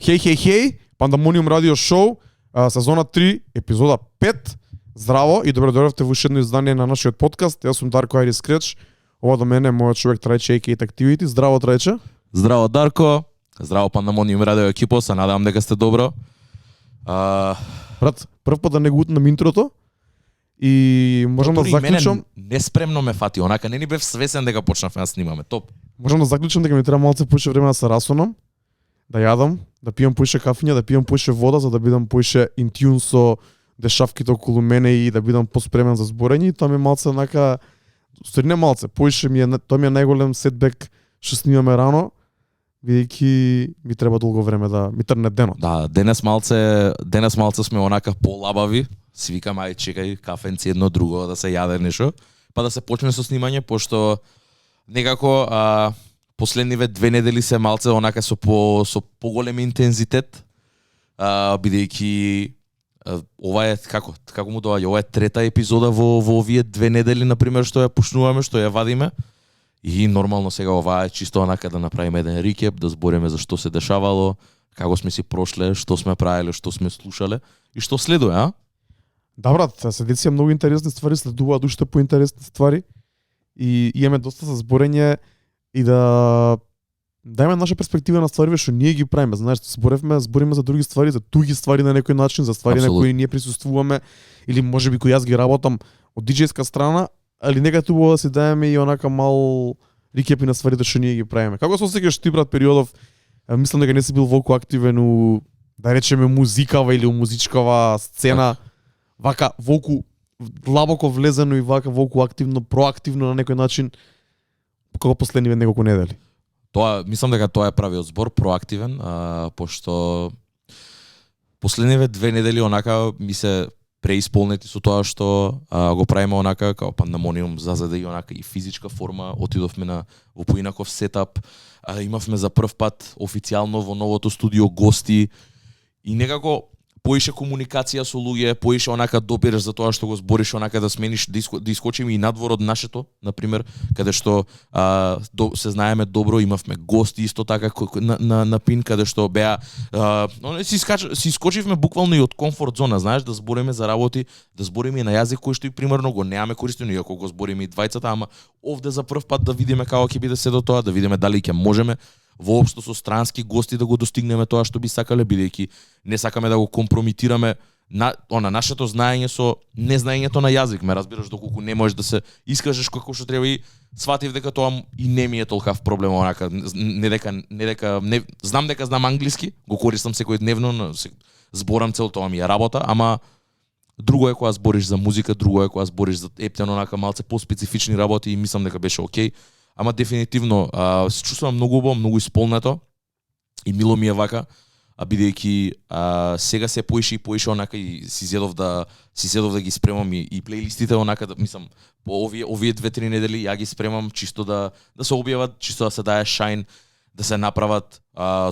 Хеј, Пандамониум радио шоу, сезона 3, епизода 5. Здраво и добро дојдовте во уште едно издание на нашиот подкаст. Јас сум Дарко Ајрис Скреч. Ова до мене е мојот човек Трајче Екейт Activity. Здраво Трајче. Здраво Дарко. Здраво Пандамониум радио екипо, се надевам дека сте добро. Брат, прв пат да не го утнам интрото и можам да заклучам. Неспремно ме фати, онака не ни бев свесен дека почнавме да снимаме. Топ. Можам да заклучам дека ми треба малце поише време да се расонам, да јадам, да пијам поише кафења, да пијам поише вода за да бидам поише интюн со дешавките околу мене и да бидам поспремен за зборење. И тоа ми е малце онака, не малце, поише ми е, тоа ми е најголем сетбек што снимаме рано, бидејќи ми треба долго време да ми трне денот. Да, денес малце сме онака полабави. Си викам ај чекај кафенци едно друго да се јаде нешто, па да се почне со снимање, пошто некако последниве 2 недели се малце онака со поголем интензитет, бидејќи ова е како му доаѓа, ова е трета епизода во овие 2 недели на пример што ја пушнуваме, што ја вадиме. И нормално сега ова е чисто онака да направиме еден рекеп, да збориме за што се дешавало, како сме си прошле, што сме правеле, што сме слушале и што следува, а? Да, брат, се деција многу интересни ствари, следуваат уште поинтересни ствари и имаме доста за зборење и да дајме наша перспектива на стварите што ние ги правиме. Знаеш, збориме за други ствари, за туги ствари на некој начин, за ствари на кои ние присуствуваме или можеби кои јас ги работам од диџејска страна, али нека тубаво да си даеме и онака мал рекепи на стварите што ние ги правиме. Како се осеќаш ти, брат, периодов? Мислам дека не си бил волку активен у, да речеме, музикава или у музичкава сцена. Вака волку длабоко влезено и вака волку активно, проактивно на некој начин како последниве неколку недели. Тоа, мислам дека тоа е правиот збор, проактивен, пошто последниве 2 недели онака ми се преисполнети со тоа што го правиме онака како Пандамониум зазаде и онака и физичка форма, отидовме во поинаков сетап, имавме за прв пат официјално во новото студио гости и некако поише комуникација со луѓе, поише онака допираш за тоа што го збориш, онака да смениш, да искочиме и надвор од нашето, на пример, каде што се знаеме добро, имавме гости исто така на пин, каде што беа си искочивме буквално и од комфорт зона, знаеш, да збориме за работи, да збориме и на јазик кој што и примерно го немаме користено, иако го збориме и двајцата, ама овде за прв пат да видиме како ќе биде се до тоа, да видиме дали ќе можеме воопшто со странски гости да го достигнеме тоа што би сакале, бидејќи не сакаме да го компрометираме нашето знаење со незнаењето на јазик. Ме разбираш, доколку не можеш да се искажеш како што треба, и сватив дека тоа и не ми е толкав проблем, онака не знам дека знам англиски, го користам секојдневно, зборам цел, тоа ми е работа, ама друго е кога збориш за музика, друго е кога збориш за ептено онака малце поспецифични работи и мислам дека беше окей. Ама дефинитивно се чувствувам многу убаво, многу исполнето и мило ми е вака, бидејќи сега се поише и поише онака и си седов да ги спремам и плейлистите онака, да мислам по овие 2-3 недели ја ги спремам чисто да се објават, чисто да се дае шајн, да се направат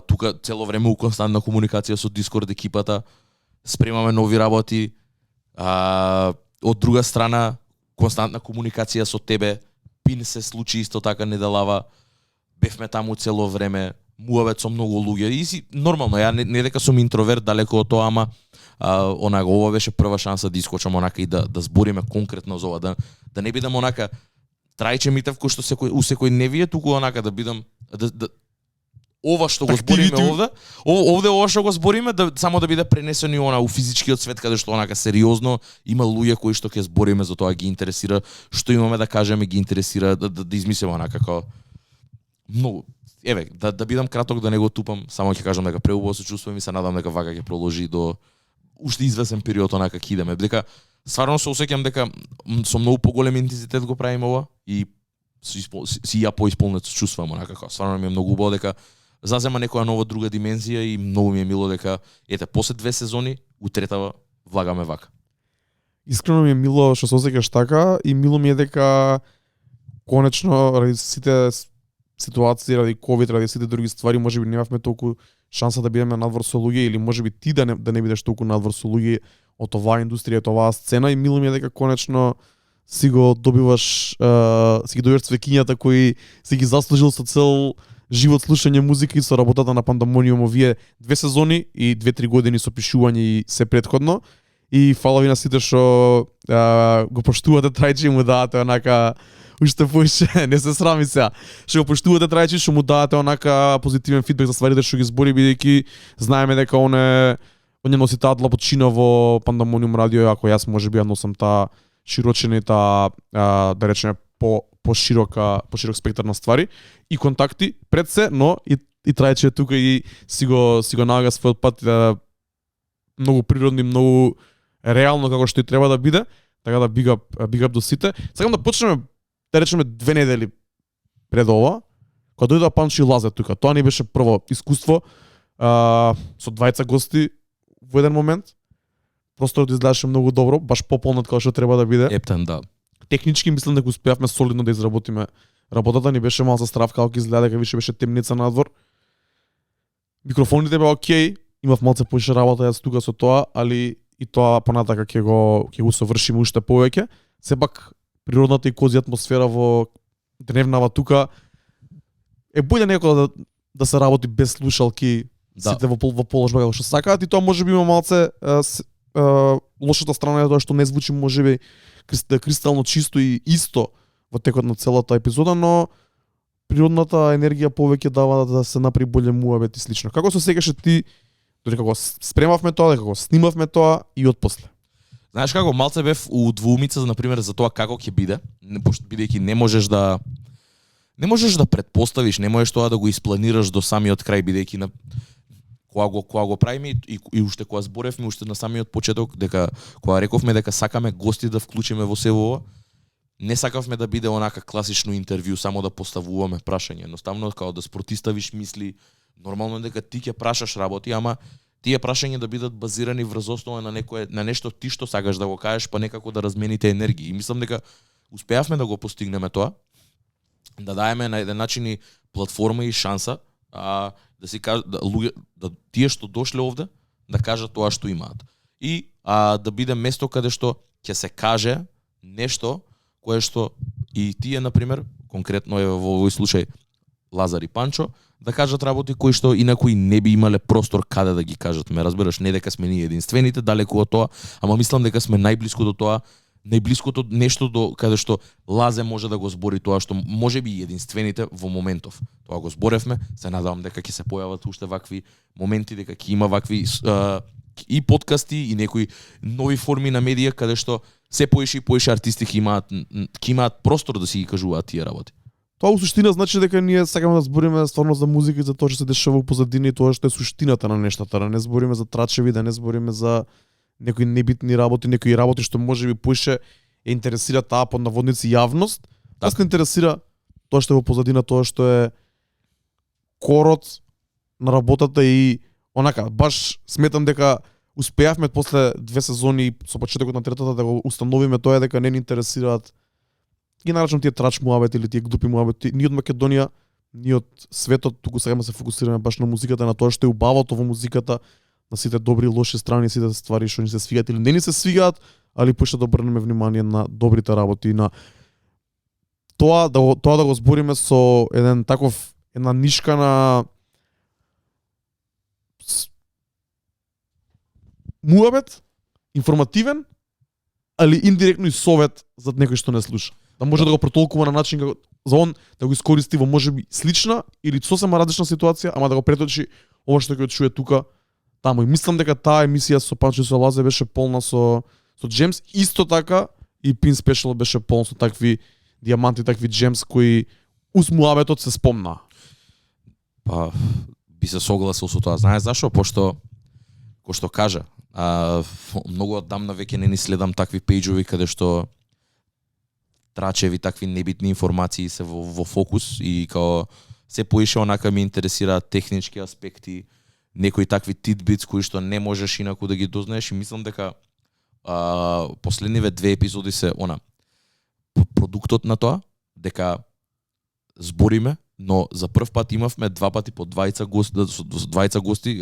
тука цело време у константна комуникација со Discord екипата, спремаме нови работи, од друга страна константна комуникација со тебе. Пин се случи исто така неделава, бевме таму цело време, муавет со многу луѓе и си нормално, ја не дека сум интроверт, далеко од тоа, ама онака ова беше прва шанса да искочам онака и да збориме конкретно за ова, да не бидам онака Трајче Митев кој што секој не вие, туку онака да бидам ова што го збориме овде ова што го збориме само да биде пренесено у физичкиот свет, каде што онака сериозно има луѓе кои што ќе збориме за тоа, ги интересира што имаме да кажеме, ги интересира да измислиме онака како многу. Еве, да бидам краток, да не го тупам, само ќе кажам дека преубаво се чувствувам и се надам дека вака ќе продолжи до уште извесен период онака ќе идеме. Дека стварно се осеќам дека со многу поголем интензитет го правиме ова и си ја поисполнет се чувствувам онака како стварно ми е многу убаво дека зазема некоја нова друга димензија и многу ми е мило дека после 2 сезони у третава влагаме вака. Искрено ми е мило што се осеќаш така и мило ми е дека конечно ради сите ситуации, ради ковид, ради сите други ствари, можеби немавме толку шанса да бидеме надвор со луѓе или можеби ти да не бидеш толку надвор со луѓе од оваа индустрија, од оваа сцена, и мило ми е дека конечно си го добиваш, си ги добиваш цвекињата кои си ги заслужил со цел живот слушање музика и со работата на Пандамониум овие 2 сезони и 2-3 години со пишување и се претходно. И фала ви на сите што го поштувате Трајчи и му давате онака уште поише, не се срами сега. Што го поштувате Трајчи, што му давате онака позитивен фидбек за стварите што ги збори, бидејќи знаеме дека он носи таа длабочина во Пандамониум радио, ако јас можеби ја носам таа широчина и таа да речеме по широк спектар на ствари и контакти пред се, но и Трајчи е тука и си го наоѓа својот пат многу природни, многу реално како што и треба да биде, така да big up до сите. Сакам да почнеме, да речеме 2 недели пред ова, кога дојдоа Панчо и Лазе тука. Тоа не беше прво искуство со двајца гости во еден момент. Просторот изгледаше многу добро, баш пополнет како што треба да биде. Ептен, да. Технички мислам дека успеавме солидно да изработиме работата, ни беше мал за страв како ќе изгледа дека више беше темница надвор. Микрофоните беа окей, имав малце поише работа јас тука со тоа, али и тоа понатака ќе го совршиме уште повеќе. Сепак природната и кози атмосфера во дневнава тука е боле некоја да се работи без слушалки, да. Сите во положба како што сакаат и тоа можеби има малце лошата страна е тоа што не звучи можеби кристално чисто и исто во текот на целата епизода, но природната енергија повеќе дава да се направи боле муабет и слично. Како се сеќаш ти додека го спремавме тоа, дека го снимавме тоа и отпосле? Знаеш како малце бев у двоумица на пример за тоа како ќе биде, бидејќи не можеш да претпоставиш, не можеш тоа да го испланираш до самиот крај, бидејќи на кога го правиме и уште кога зборевме уште на самиот почеток дека кога рековме дека сакаме гости да вклучиме во сево ова, не сакавме да биде онака класично интервју, само да поставуваме прашања, едноставно како да спротиставиш мисли, нормално дека ти ќе прашаш работи, ама тие прашања да бидат базирани врз основа на нешто ти што сакаш да го кажеш, па некако да размените енергии. И мислам дека успеавме да го постигнеме тоа, да даеме на еден начин и платформа и шанса да си кажат да тие што дошле овде да кажат тоа што имаат. И да биде место каде што ќе се каже нешто кое што и тие на пример, конкретно е во овој случај Лазар и Панчо, да кажат работи кои што инаку не би имале простор каде да ги кажат. Ме разбираш, не дека сме ние единствените, далеку од тоа, ама мислам дека сме најблиску до тоа, најблиското нешто до каде што Лазе може да го збори тоа што можеби и единствените во моментов. Тоа го зборевме, се надевам дека ќе се појават уште вакви моменти, дека ќе има вакви и подкасти и некои нови форми на медија каде што се поише и поише артисти ќе имаат простор да си ги кажуваат тие работи. Тоа у суштина значи дека ние сакаме да збориме стварно за музика и за тоа што се дешава во позадина и тоа што е суштината на нештата, да не збориме за трачеви, да не збориме за некои небитни работи, некои работи што можеби поише е интересира таа под наводници јавност. Нас не интересира тоа што е во позадина, тоа што е корот на работата и онака, баш сметам дека успеавме после 2 сезони со почетокот на третата да го установиме тоа дека не ни интересираат ги нарачам тие трач муабет или тие глупи муабети ни од Македонија, ни од светот, туку сакаме да се фокусираме баш на музиката, на тоа што е убавото во музиката, на сите добри и лоши страни, сите ствари што ни се свигаат или не ни се свигаат, али пошто да обрнеме внимание на добрите работи, на тоа да го збориме со една нишка на муабет, информативен, али индиректно и совет за некој што не слуша. Да може да го протолкува на начин како за он да го искористи во можеби слична или сосема различна ситуација, ама да го преточи ова што ќе чуе тука таму. И мислам дека таа емисија со Панчо и со Лазе беше полна со джемс, исто така и Pin Special беше полн со такви диаманти, такви джемс кои уз муабетот се спомна. Па би се согласил со тоа. Знаеш зашо? Пошто кој што кажа, многу оддамна веќе не ни следам такви пејџови каде што трачеви такви небитни информации се во фокус и као се поише онака ми интересираат технички аспекти, некои такви титбитс кои што не можеш инаку да ги дознаеш и мислам дека последниве 2 епизоди се продуктот на тоа, дека збориме, но за прв пат имавме 2 пати по двајца гости,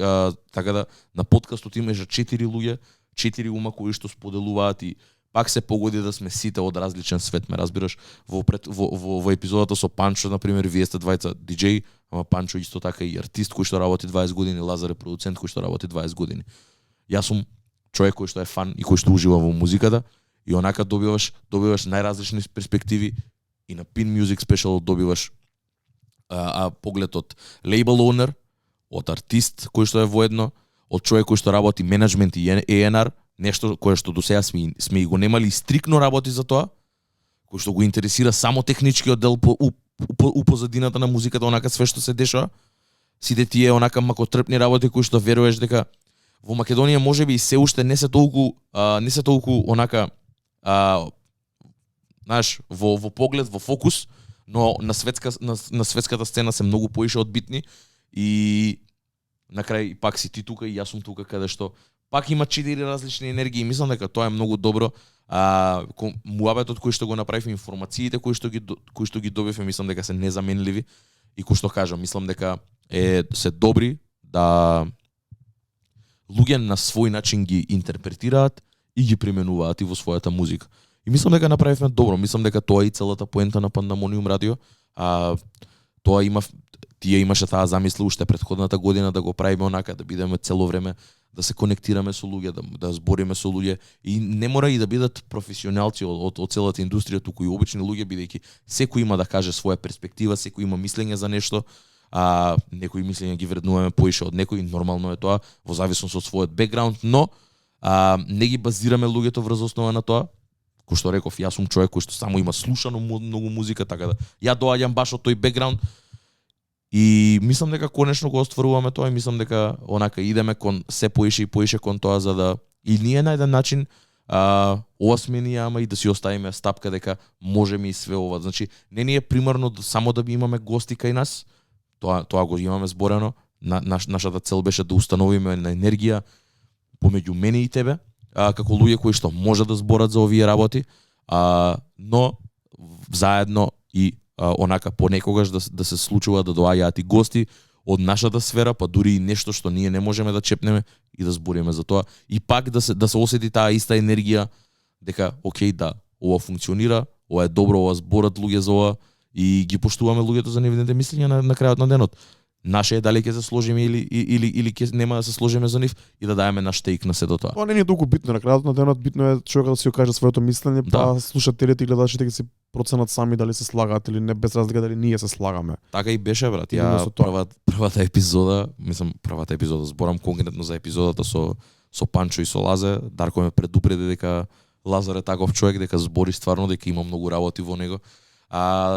така да на подкастот имаше 4 луѓе, 4 ума кои што споделуваат и пак се погоди да сме сите од различен свет, ме разбираш. Во епизодата со Панчо, на пример, вие сте двајца диџеи, ама Панчо исто така и артист кој што работи 20 години, Лазар е продуцент кој што работи 20 години. Јас сум човек кој што е фан и кој што ужива во музиката и онака добиваш најразлични перспективи и на Pin Music Special добиваш поглед од label owner, од артист кој што е воедно, од човек кој што работи менеджмент и A&R, нешто кое што до сега сме и го немали стрикно работи за тоа, кој што го интересира само техничкиот дел у позадината на музиката, онака све што се дешава. Сите тие онака макотрпни работи кои што веруваш дека во Македонија можеби и се уште не се толку онака знаеш, во поглед, во фокус, но на светската сцена се многу поише одбитни и на крај пак си ти тука и јас сум тука каде што пак има 4 различни енергии и мислам дека тоа е многу добро. Муабетот кој што го направивме, информациите кои што ги добивме, мислам дека се незаменливи и кој што кажам, мислам дека се добри да луѓе на свој начин ги интерпретираат и ги применуваат и во својата музика. И мислам дека направивме добро, мислам дека тоа е и целата поента на Пандамониум радио. Тие имаше таа замисла уште претходната година да го правиме онака, да бидеме цело време да се конектираме со луѓе, да збориме со луѓе и не мора и да бидат професионалци од целата индустрија, туку и обични луѓе, бидејќи секој има да каже своја перспектива, секој има мислење за нешто, некои мислења ги вреднуваме поише од некои, нормално е тоа, во зависност од својот бекграунд, но не ги базираме луѓето врз основа на тоа. Кој што реков, јас сум човек кој што само има слушано многу музика, така да ја доаѓам баш од тој бекграунд. И мислам дека конечно го остваруваме тоа и мислам дека онака идеме кон се поише и поише кон тоа за да и ние на еден начин ова сме ние, ама и да си оставиме стапка дека можеме и све ова. Значи не ни е примерно само да би имаме гости кај нас. Тоа го имаме зборено. Нашата цел беше да установиме на енергија помеѓу мене и тебе, како луѓе кои што може да зборат за овие работи, но заедно и онака понекогаш да се случува да доаѓаат и гости од нашата сфера, па дури и нешто што ние не можеме да чепнеме и да збориме за тоа. И пак да се осети таа иста енергија дека окей, да, ова функционира, ова е добро, ова зборат луѓе за ова и ги поштуваме луѓето за нивните мислења на крајот на денот. Наше е дали ќе се сложиме или ќе нема да се сложиме за нив и да даеме наш тейк на сето тоа. Тоа не е толку битно на крајот на денот, битно е човекот да си го каже своето мислење, па слушателите и гледачите ќе се проценат сами дали се слагаат или не, без разлика дали ние се слагаме. Така и беше, брат. Ја првата епизода, зборам конкретно за епизодата со Панчо и со Лазе. Дарко ме предупреди дека Лазар е таков човек, дека збори стварно, дека има многу работи во него.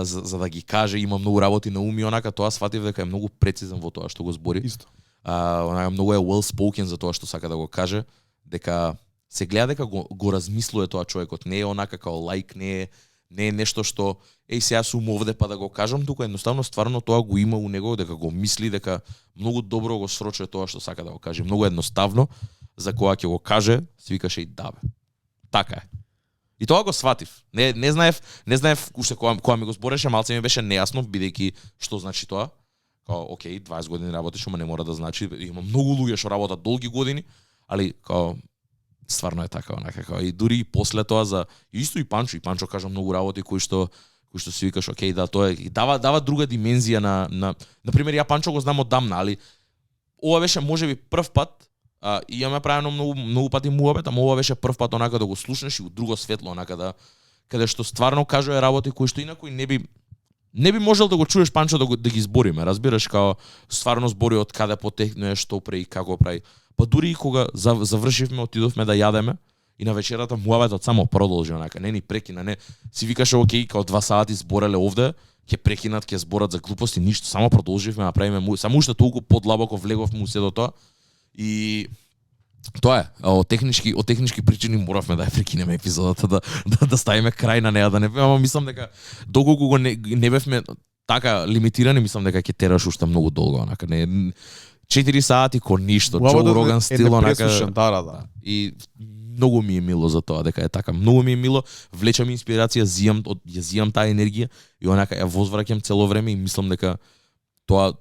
За да ги каже, има многу работи на ум и онака, тоа сватив дека е многу прецизен во тоа што го збори. Исто. Онака многу е well spoken за тоа што сака да го каже, дека се гледа дека го размислува тоа човекот, не е онака као лайк, не е нешто што сега сум овде па да го кажам, туку едноставно стварно тоа го има у него, дека го мисли, дека многу добро го сроче тоа што сака да го каже, многу едноставно, за кога ќе го каже, свикаше и дабе. Така е. И тоа го сватив. Не знаев уште кога ми го збореше, малце ми беше нејасно, бидејќи што значи тоа. Као, окей, 20 години работиш, ама не мора да значи, има многу луѓе што работат долги години, али као стварно е така, онака као и дури и после тоа за исто и Панчо кажа многу работи кои што си викаш, окей, да, тоа е и дава друга димензија на пример ја Панчо го знам оддамна, али ова беше можеби прв пат. Имаме правено многу пати муабет, ама ова беше прв пат онака да го слушнеш и у друго светло, онака каде што стварно кажува работи кои што инаку не би можел да го чуеш Панчо да ги збориме, разбираш, као стварно збори од каде потекнува, што прави, како прави. Па дури и кога завршивме, отидовме да јадеме и на вечерата муабетот само продолжи онака, не ни прекина, не си викаше окей, као 2 сати збореле овде, ќе прекинат, ќе зборат за глупости, ништо, само продолживме, направиме само уште толку подлабоко влеговме у сето тоа. И тоа е, од технички причини моравме да ја прекинеме епизодата, да ставиме крај на неа, да не ама мислам дека доколку го не бевме така лимитирани, мислам дека ќе тераш уште многу долго, онака не 4 сати кон ништо, Џо Роган стил, онака. Да. И многу ми е мило за тоа дека е така. Многу ми е мило, влечам инспирација, зијам таа енергија и онака ја возвраќам цело време и мислам дека тоа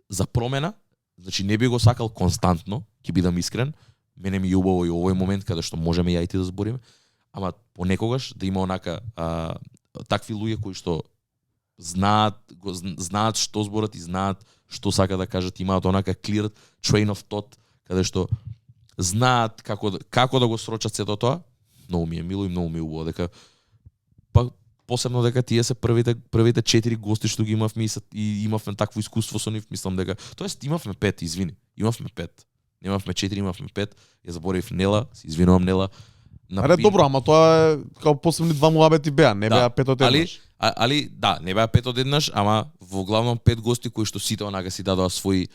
за промена. Значи не би го сакал константно, ќе бидам искрен. Мене ми е убаво и овој момент каде што можеме ја и ти да збориме, ама понекогаш да има онака такви луѓе кои што знаат што зборат и знаат што сака да кажат, имаат онака clear train of thought, каде што знаат како да го срочат сето тоа. Многу ми е мило и многу ми е убаво дека па посебно дека тие се првите 4 гости што ги имавме и имавме такво искуство со нив, мислам дека тоест имавме 5, извини. Имавме 5. Немавме 4, имавме 5. Ја заборив Нела, се извинувам Нела. Аре добро, ама тоа е као посебни 2 муабети беа, не беа 5 од еднаш. Али да, не беа 5 од еднаш, ама во главном 5 гости кои што сите онака си дадоа си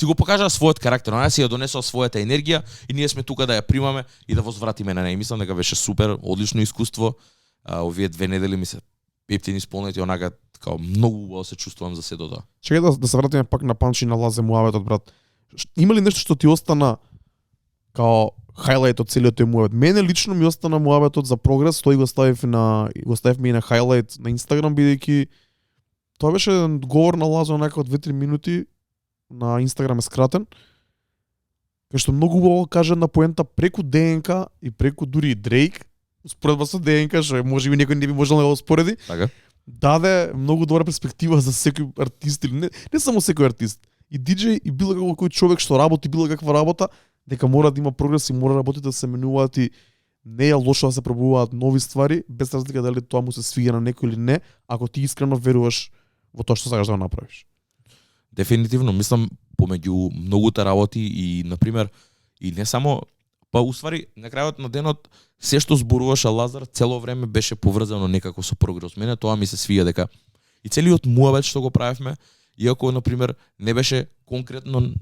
го покажаа својот карактер, она си ја донесоа својата енергија и ние сме тука да ја примаме и да возвратиме на неј. Мислам дека беше супер, одлично искуство. Овие 2 недели ми се ептини исполнети, онака као многу убаво се чувствувам за сето тоа. Чекај да се вратиме пак на Панчи на Лазе муабетот, брат. Има ли нешто што ти остана као хайлайт од целиот тој муабет? Мене лично ми остана муабетот за прогрес, тој го ставивме и на хайлайт на Инстаграм, бидејќи тоа беше говор на Лазо онака од 2-3 минути, на Инстаграм е скратен, кај што многу убаво каже на поента преку ДНК и преку дури и Дрейк, споредба со ДНК, што можеби некој не би можел да го спореди, Така? даде многу добра перспектива за секој артист или не само секој артист, и диџеј и било какој човек што работи било каква работа, дека мора да има прогрес и мора работите да се менуваат и не е лошо да се пробуваат нови ствари, без разлика дали тоа му се свиѓа на некој или не, ако ти искрено веруваш во тоа што сакаш да го направиш. Дефинитивно, мислам помеѓу многута работи и на пример и не само па уствари на крајот на денот се што зборуваше Лазар цело време беше поврзано некако со прогрес. Мене тоа ми се свиѓа дека и целиот муабет што го правевме, иако на пример не беше конкретно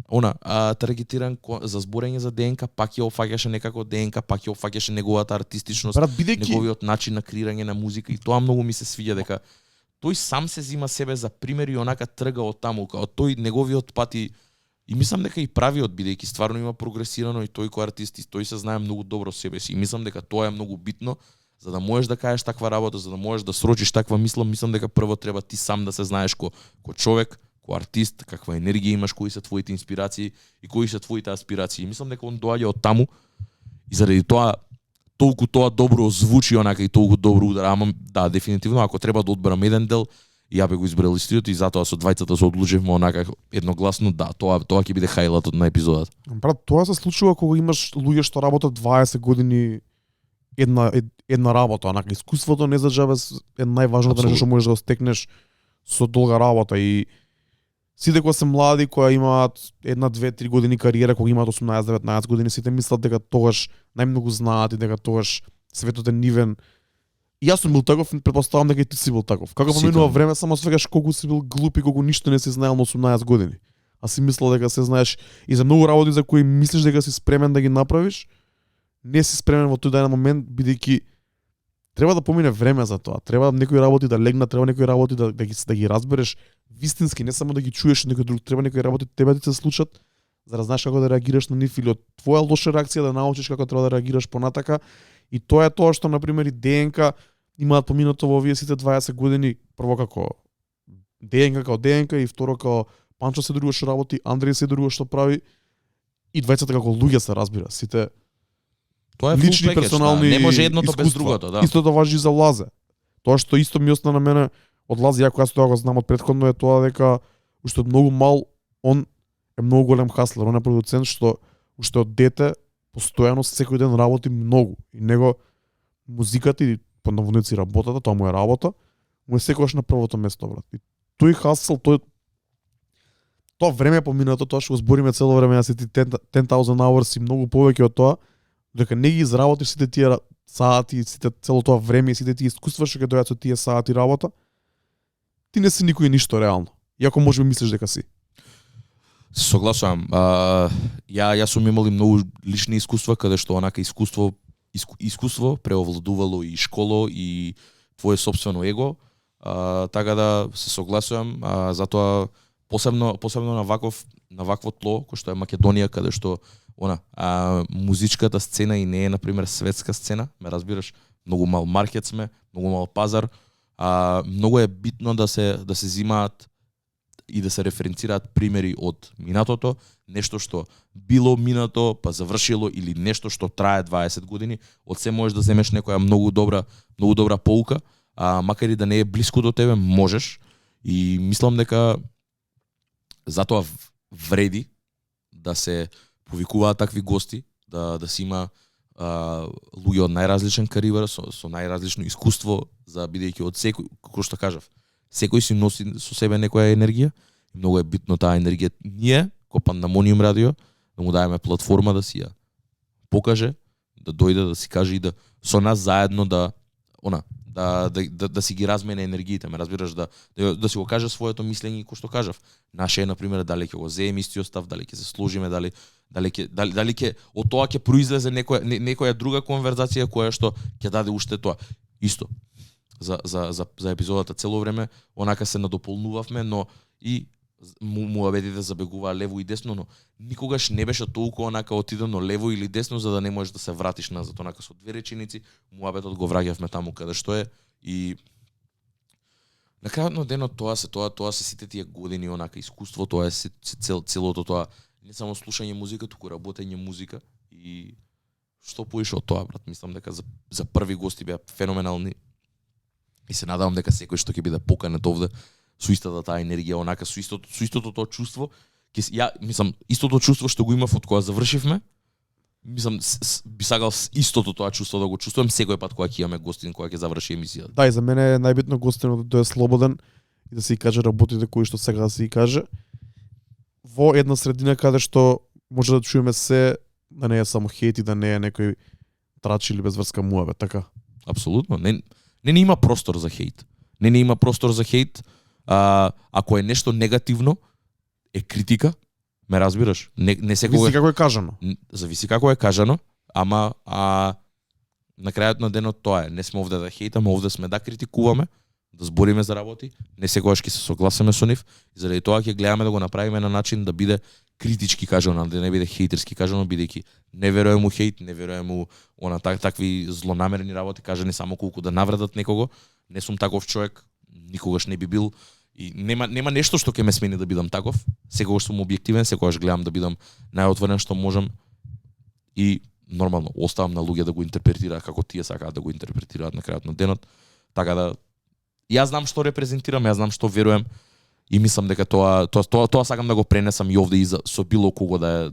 таргетиран за зборење за ДНК, пак ја офаќаше некако ДНК, пак ја офаќаше неговата артистичност, Брат, бидејќи неговиот начин на креирање на музика и тоа многу ми се свиѓа дека тој сам се зима себе за пример и онака трга од таму, као тој неговиот пат и мислам дека и правиот, бидејќи стварно има прогресирано и тој кој артист и тој се знае многу добро себе си. И мислам дека тоа е многу битно, за да можеш да кажеш таква работа, за да можеш да срочиш таква мислам дека прво треба ти сам да се знаеш ко човек, ко артист, каква енергија имаш, кои се твоите инспирации и кои се твоите аспирации. И мислам дека он доаѓа од таму и заради тоа толку тоа добро звучи онака и толку добро удара, ама да, дефинитивно ако треба да одберам еден дел, ја бе го избрал истиот и затоа со двајцата се одлучивме онака едногласно, да, тоа ќе биде хајлатот на епизодата. Брат, тоа се случува кога имаш луѓе што работат 20 години една работа, онака искуството не за џабе е најважното нешто што можеш да го стекнеш со долга работа и сите кои се млади, кои имаат 1, 2, 3 години кариера, кога имаат 18-19 години, сите мислат дека тогаш најмногу знаат и дека тогаш светот е нивен. И јас сум бил таков, претпоставам дека и ти си бил таков. Како поминува време, само свегаш колку си бил глуп и колку ништо не си знаел на 18 години. А си мислел дека се знаеш и за многу работи за кои мислиш дека си спремен да ги направиш, не си спремен во тој даден момент, бидејќи треба да помине време за тоа. Треба некои работи да легнат, треба некои работи да ги разбереш вистински, не само да ги чуеш од некој друг, треба некои работи тебе да ти се случат, за да знаеш како да реагираш на нив или од твоја лоша реакција да научиш како треба да реагираш понатака. И тоа е тоа што на пример и ДНК имаат поминато во овие сите 20 години, прво како ДНК како ДНК и второ како Панчо се друго што работи, Андреј се друго што прави и двајцата како луѓе се разбира, сите тоа е лични персонални, не може едното без другото, да. Истото важи за Лазе. Тоа што исто ми остана на мене од Лазе, ја која тоа го знам од претходно е тоа дека уште од многу мал он е многу голем хаслер, он е продуцент што уште од дете постојано секој ден работи многу и него музиката и по наводници работата, тоа му е работа, му е секогаш на првото место, брат. И тој хасл, тоа време поминато, тоа што го збориме цело време, јас и ти 10,000 hours и многу повеќе од тоа, дека не ги изработиш сите тие сати, сите цело тоа време и сите тие искуства што ќе доаѓаат со тие сати работа, ти не си никој ништо реално. Иако можеби мислиш дека си. Се согласувам. Јас сум имал и многу лични искуства каде што онака искуство преовладувало и школо и твое собствено его. Така да се согласувам, затоа посебно на вакво тло кој што е Македонија, каде што музичката сцена и не е на пример светска сцена, ме разбираш, многу мал маркет сме, многу мал пазар, многу е битно да се зимаат и да се референцираат примери од минатото, нешто што било минато, па завршило или нешто што трае 20 години, од се можеш да земеш некоја многу добра поука, макар и да не е блиску до тебе, можеш. И мислам дека затоа вреди да се повикуваат такви гости, да се има луѓе од најразличен карибар, со најразлично искуство, за бидејќи од секој, како што кажав, секој си носи со себе некоја енергија, и многу е битно таа енергија ние, ко Пандамониум радио, да му даеме платформа да си ја покаже, да дојде да си каже и да со нас заедно да си ги размене енергиите, ме разбираш, да си го каже своето мислење, кој што кажав. Наше е на пример дали ќе го земеме истиот став, дали ќе се сложиме, дали ќе од тоа ќе произлезе некоја друга конверзација која што ќе даде уште тоа. Исто. За епизодата цело време онака се надополнувавме, но и муабетите забегуваа лево и десно, но никогаш не беше толку онака отидено лево или десно за да не можеш да се вратиш назад, онака со две реченици муабетот го враќавме таму каде што е и на крајот на денот тоа се сите тие години онака искуство, тоа е целото тоа, не само слушање музика, туку работење музика и што поише од тоа, брат, мислам дека за први гости беа феноменални и се надевам дека секој што ќе биде поканет овде со истата таа енергија, онака со истото тоа чувство, мислам истото чувство што го имав од кога завршивме, мислам би сакал истото тоа чувство да го чувствувам секој пат кога ќе имаме гостин, кога ќе заврши емисијата. Да, и за мене е најбитно гостинот да е слободен и да се и каже работите кои што сега да се и каже. Во една средина каде што може да чуеме се, да не е само хейт и да не е некој трач или безврска муабет, така? Апсолутно. Не има простор за хейт. Не има простор за хейт. Ако е нешто негативно, е критика, ме разбираш? Не секогаш. Зависи како е кажано. Зависи како е кажано, ама на крајот на денот тоа е. Не сме овде да хейтаме, овде сме да критикуваме, да збориме за работи, не секогаш ќе се согласиме со нив, и заради тоа ќе гледаме да го направиме на начин да биде критички кажано, да не биде хейтерски кажано, бидејќи не верувам у хейт, не верувам у такви злонамерни работи, кажани само колку да навредат некого. Не сум таков човек, никогаш не би бил. И нема нешто што ќе ме смени да бидам таков. Секогаш сум објективен, секогаш гледам да бидам најотворен што можам и нормално оставам на луѓе да го интерпретираат како тие сакаат да го интерпретираат на крајот на денот. Така да јас знам што репрезентирам, јас знам што верувам и мислам дека тоа сакам да го пренесам и овде и со било кого да е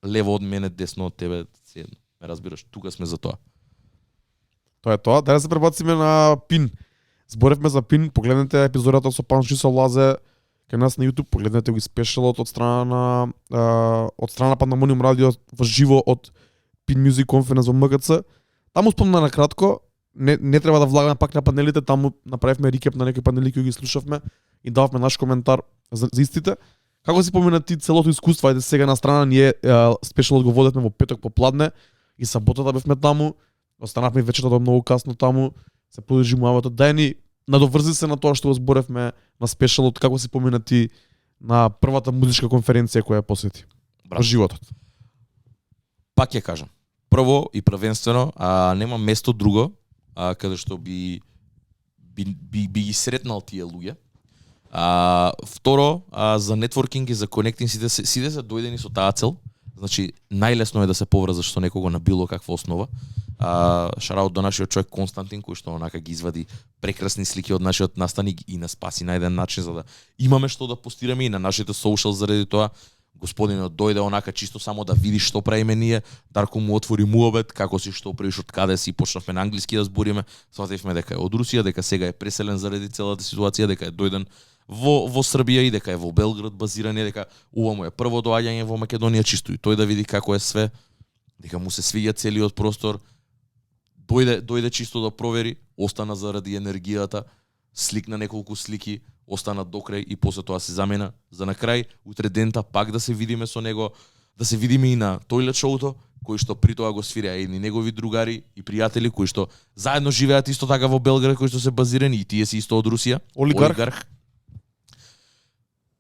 лево од мене, десно од тебе, се ме разбираш, тука сме за тоа. Тоа е тоа. Да се пребациме на Пин. Зборевме за Пин, погледнете епизодата со Панчо со Лазе кај нас на YouTube, погледнете го спешалот од страна на Пандамониум радио во живо од Пин Music Conference во МГЦ. Таму спомна на кратко, не треба да влагаме пак на панелите, таму направивме рекеп на некои панели кои ги слушавме и дававме наш коментар за истите. Како си помина ти целото искуство, ајде сега на страна, ние спешалот го водевме во петок попладне и саботата бевме таму, останавме вечерта многу касно таму, се продолжи муабетот. Дај ни надоврзи се на тоа што го зборевме на спешалот, како си помина ти на првата музичка конференција која ја посети во животот. Пак ќе кажам. Прво и првенствено, нема место друго каде што би ги сретнал тие луѓе. Второ, за нетворкинг и за конектинг сите се дојдени со таа цел. Значи, најлесно е да се поврзаш со некого на било каква основа. Шараут до нашиот човек Константин, кој што онака ги извади прекрасни слики од нашиот настаник и нас спаси на еден начин за да имаме што да постираме и на нашите соушал заради тоа. Господинот дојде онака чисто само да види што правиме ние, Дарко му отвори муабет, како си, што правиш, од каде си, почнавме на англиски да збориме, свативме дека е од Русија, дека сега е преселен заради целата ситуација, дека е дојден во Србија и дека е во Белград базиран, дека ова му е прво доаѓање во Македонија, чисто и тој да види како е све, дека му се свиѓа целиот простор. Дојде чисто да провери, остана заради енергијата, сликна неколку слики, остана до крај и после тоа се замена за на крај утре дента пак да се видиме со него, да се видиме и на тойлет шоуто, кој што при тоа го свирија едни негови другари и пријатели кои што заедно живеат исто така во Белград, кои што се базирани и тие се исто од Русија. Олигарх.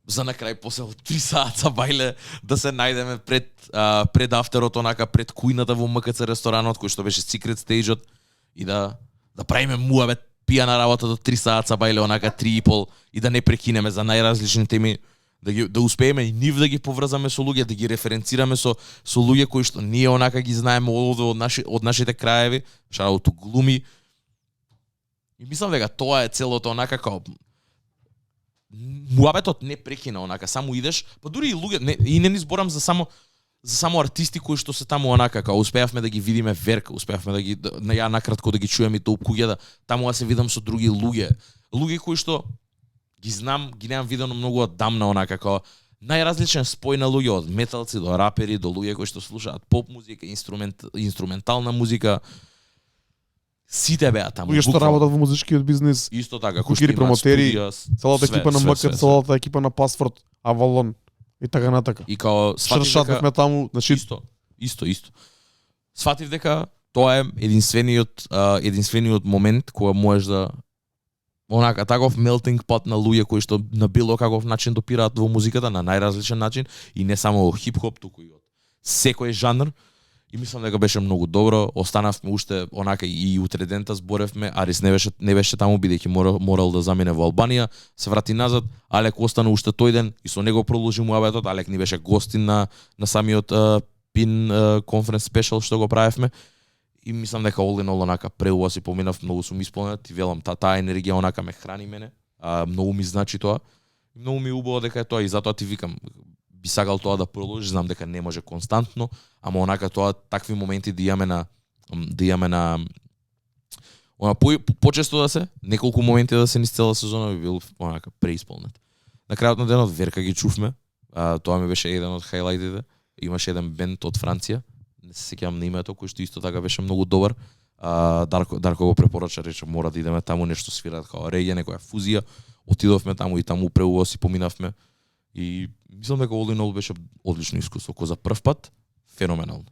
За на крај после 3 саата бајле да се најдеме пред афтерот, онака пред кујната во МКЦ ресторанот кој што беше secret stage-от и да правиме муабет пијана работа до 3 саата бајле, онака 3,5 и да не прекинеме за најразлични теми, да успееме и нив да ги поврзаме со луѓе, да ги референцираме со луѓе кои што ние онака ги знаеме од нашите краеви, шарауту глуми. И мислам дека тоа е целото онака како муабетот не прекина онака, само идеш, па дури и луѓе, не ни зборам за само артисти кои што се таму онака, као успеавме да ги видиме Верка, успеавме да ги ја накратко да ги чуеме и топ куѓата, таму се видам со други луѓе кои што ги знам, ги немам видено многу одамна онака, као најразличен спој на луѓе, од металци до рапери, до луѓе кои што слушаат поп музика, инструментална музика. Сите беа таму. Луѓе што работат во музичкиот бизнис, исто така, куќери, промотери, целата екипа на МК, целата екипа на Пасфорд, Авалон и така натака. И као шаршатевме таму, значи исто. Сватив дека тоа е единствениот момент кога можеш да онака таков melting pot на луѓе кои што на било каков начин допираат во музиката, на најразличен начин и не само хип-хоп, туку и од секој жанр. И мислам дека беше многу добро. Останавме уште онака и утре дента зборевме, Арис не беше таму бидејќи морал да замине во Албанија, се врати назад, Алек остана уште тој ден и со него продолжи муабетот. Алек ни беше гостин на самиот пин конференц спешал што го правевме. И мислам дека all in all онака преубаво си поминав, многу сум исполнет и велам таа енергија онака ме храни мене. Многу ми значи тоа. Многу ми убаво дека е тоа и затоа ти викам, би сакал тоа да продолжи, знам дека не може константно, ама онака тоа такви моменти да имаме на почесто да се, неколку моменти да се низ цела сезона би бил онака преисполнет. На крајот на денот Верка ги чувме, тоа ми беше еден од хајлајтите. Имаше еден бенд од Франција, не се сеќавам на името, кој што исто така беше многу добар. Дарко го препорача, рече мора да идеме таму, нешто свираат као реѓе, некоја фузија. Отидовме таму и таму преубаво си поминавме. И мислам дека all in all беше одлично искуство, кој за прв пат феноменално.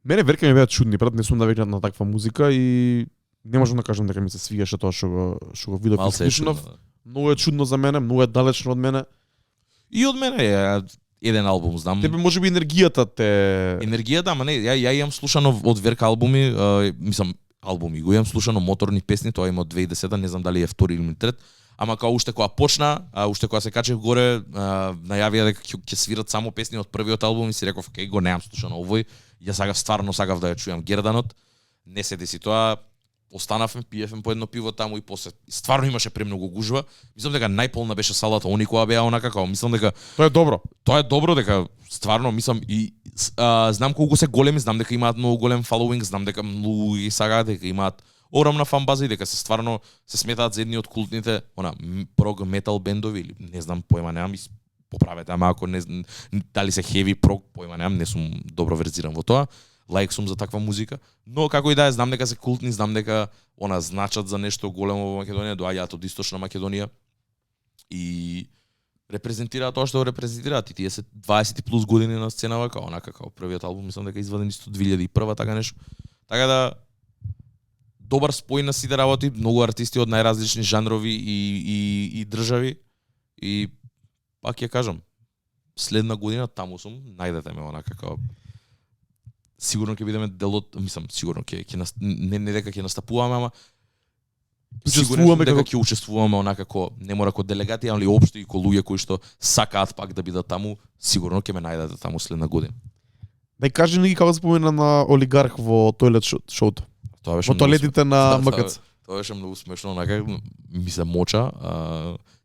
Мене Верка ми беа чудни, брат, не сум навикнат на таква музика и не можам да кажам дека ми се свигаше тоа што го видов и слушнав. Многу е чудно за мене, многу е далечно од мене. И од мене е еден албум, знам. Тебе можеби енергијата те... Енергијата, ама не, ја имам слушано од Верка албуми, мислам, албуми, го имам слушано моторни песни, тоа има од 2010, не знам дали е втори или трет, ама кога уште кога почна, уште кога се качев горе, најавија дека ќе свират само песни од првиот албум и си реков, окей, го немам слушано овој, ја стварно сакав да ја чујам Герданот, не се деси тоа, останавме, пиевме по едно пиво таму и после стварно имаше премногу гужва. Мислам дека најполна беше салата, они кога беа онака, како мислам дека тоа е добро. Тоа е добро дека стварно мислам и знам колку се големи, знам дека имаат многу голем фолоуинг, знам дека многу ги сагаат, дека имаат огромна фан база и дека се стварно се сметаат за едни од култните прог метал бендови или не знам, појма немам, поправете, ама ако не дали се хеви прог, појма немам, не сум добро верзиран во тоа. Лаик сум за таква музика, но како и да е, знам дека се култни, знам дека значат за нешто големо во Македонија, доаѓаат од Источна Македонија и репрезентираат тоа што го репрезентираат и тие се 20 плюс години на сценава, како онака како првиот албум, мислам дека изваден исто 2001 така нешто. Така да добар спој на сите работи, многу артисти од најразлични жанрови и држави и пак ќе кажам, следна година таму сум, најдете ме онака како сигурно ќе бидеме дел од, мислам, сигурно ќе не дека ќе настапуваме, ама учествуваме дека ќе учествуваме онака како не мора како делегати, али општо и ко луѓе кои што сакаат пак да бидат таму, сигурно ќе ме најдете таму следна година. Дај кажи ни како спомена на Олигарх во тойлет шоуто. Тоа беше во тоалетите на МКЦ. Тоа беше многу смешно, онака ми се моча,